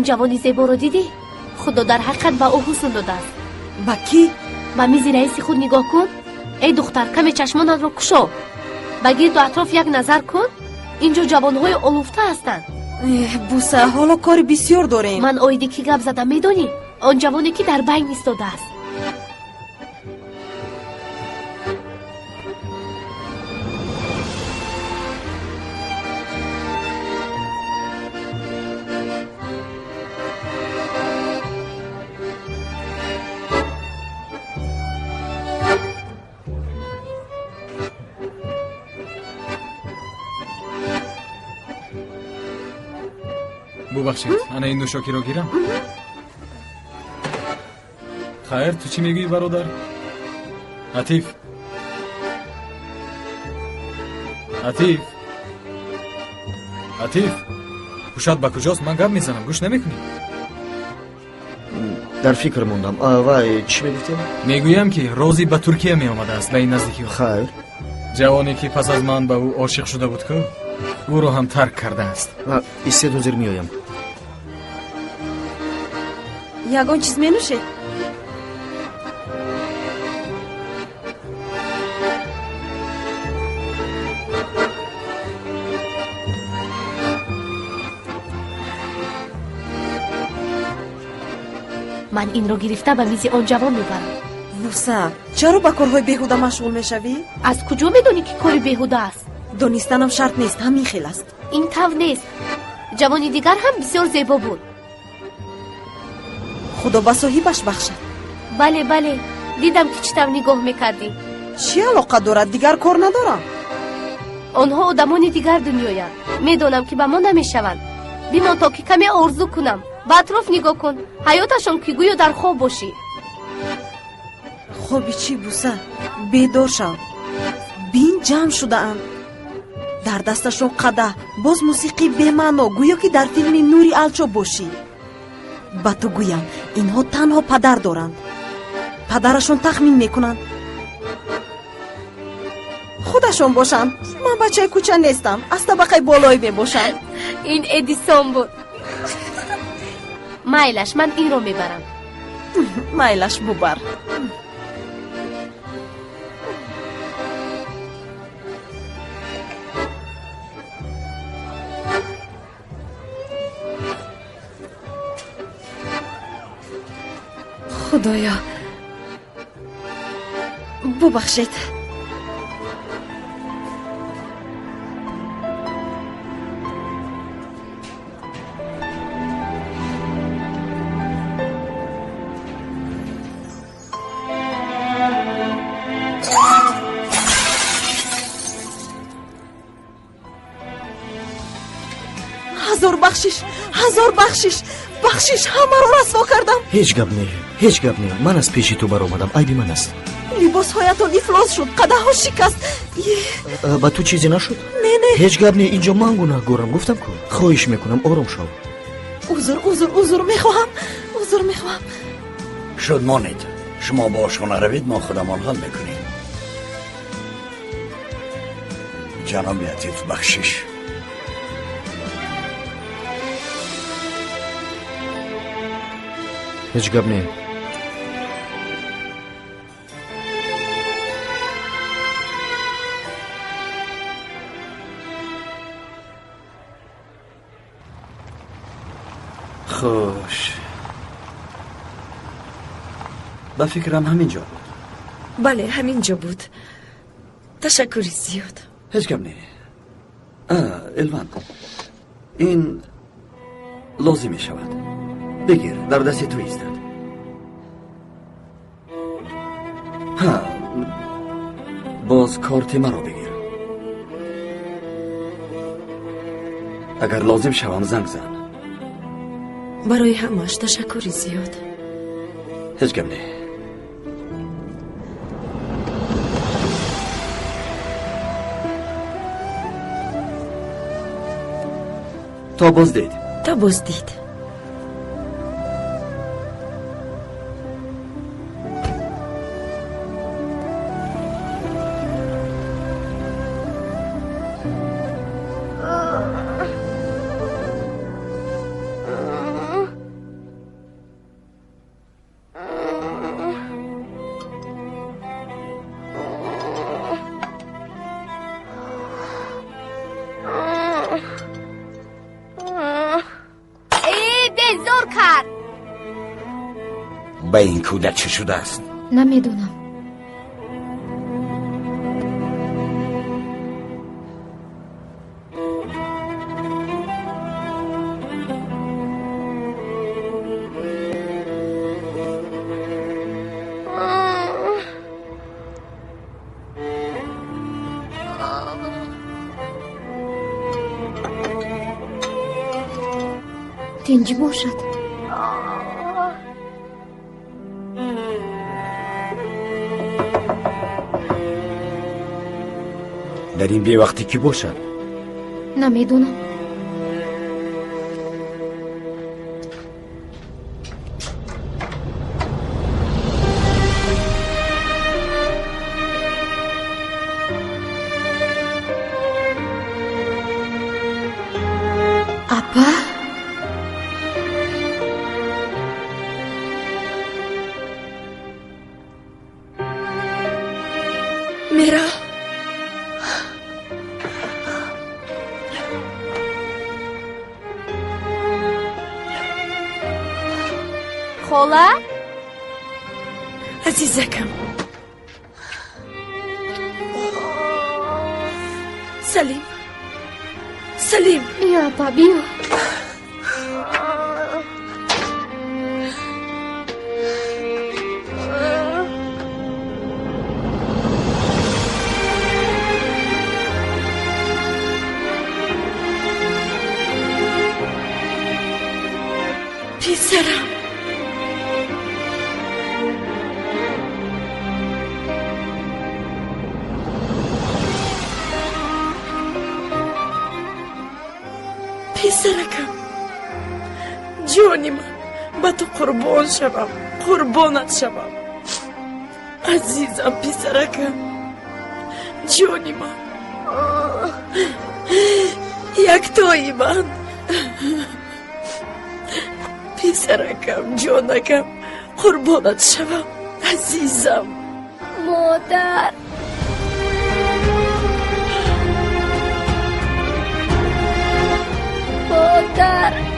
Ин ҷавони зеборо дидӣ? Худо дар ҳақиқат ба ӯ ҳусн додааст. Ба кӣ? Ба мизи раиси худ нигоҳ кун. Эй духтар, каме чашмонатро кушо, ба гирду атроф як назар кун. Инҷо ҷавонҳои олуфта ҳастанд. Буса, ҳоло кори бисёр дорем. Ман оиди кӣ гап задам медонӣ? Он ҷавоне ки дар байн истодааст. Бубахшед, ана ин нӯшокиро гирам. Хайр, ту чӣ мегӯӣ, бародар? Атиф, Атиф, Атиф, ҳушат ба куҷост? Ман гап мезанам, гӯш намекунӣ? Дар фикр мондам. Вай, чӣ мегуфтем? Мегӯям, ки Розӣ ба Туркия меомадааст, ба ин наздикиҳо. Хайр. Ҷавоне ки пас аз ман ба ӯ ошиқ шуда буд ку, ӯро ҳам тарк кардааст. Истед, ҳозир меоям. Ягон чиз менӯшед? Ман инро гирифта ба мизи он ҷавон мебарам. Буса, чаро ба корҳои беҳуда машғул мешавӣ? Аз куҷо медонӣ, ки кори беҳуда аст? Донистанам шарт нест, ҳамин хел аст. Ин тавр нест. Ҷавони дигар ҳам бисёр зебо буд. Худо ба соҳибаш бахшад. Бале, бале, дидам, ки чӣ тавр нигоҳ мекардӣ. Чӣ алоқа дорад? Дигар кор надорам. Онҳо одамони дигар дунёянд. Медонам, ки ба мо намешаванд. Бимон, то ки каме орзу кунам. Ба атроф нигоҳ кун, ҳаёташон ки гӯё дар хоб бошӣ. Хоби чӣ, Буса? Бедор шав, бин, ҷамъ шудаанд, дар дасташон қадаҳ, боз мусиқии бемаъно, гӯё ки дар филми Нури Алчо бошӣ. Ба ту гӯям, инҳо танҳо падар доранд. Падарашон тахмин мекунанд худашон бошанд. Ман бачаи кӯча нестам, аз табақаи болоӣ мебошам. Ин Эдисон буд. Майлаш, ман инро мебарам. Майлаш, бубар. Худоё, бубахшед. Ҳазор бахшиш, ҳазор бахшиш, бахшиш, ҳамаро расво кардам. Ҳеҷ гап не, ҳеҷ гап не. Ман аз пеши ту баромадам, айби ман аст. Либосҳоятон ифлос шуд, қадаҳҳо шикаст. Ба ту чизе нашуд? Не, не. Ҳеҷ гап не, инҷо ман гунаҳгорам, гуфтам ку. Хоҳиш мекунам, ором шав. Узр, узр, узр мехоҳам, узр мехоҳам. Шуд, монед. Шумо ба ошхона равед, мо худамон ҳал мекунем. Ҷаноби Атиф, бахшиш. Ҳеҷ гап не. Хуш, ба фикрам ҳамин ҷо буд. Бале, ҳамин ҷо буд. Ташаккури зиёд. Ҳеҷ гап не. Элван, ин лозим мешавад. Бигир, дар дасти ту истад. Ҳа, боз корти маро бигир. Агар лозим шавам, занг зан. Барои ҳамааш ташаккури зиёд. Ҳеҷ гап не. То боздид. То боздид. Ба ин кӯдак чӣ шудааст? Намедонам. Тинҷ бошад. Дар ин бевақтӣ кӣ бошад? Намедонам. Апа? Мира. Хола? Азизакам. Салим. Салим. Биё, апа, биё. Писарам. Писаракам, ҷони ман, ба ту қурбон шавам, қурбонат шавам. Азизам, писаракам, ҷони ман, яктои ман. Писаракам, ҷонакам, қурбонат шавам, азизам. Модар. Модар.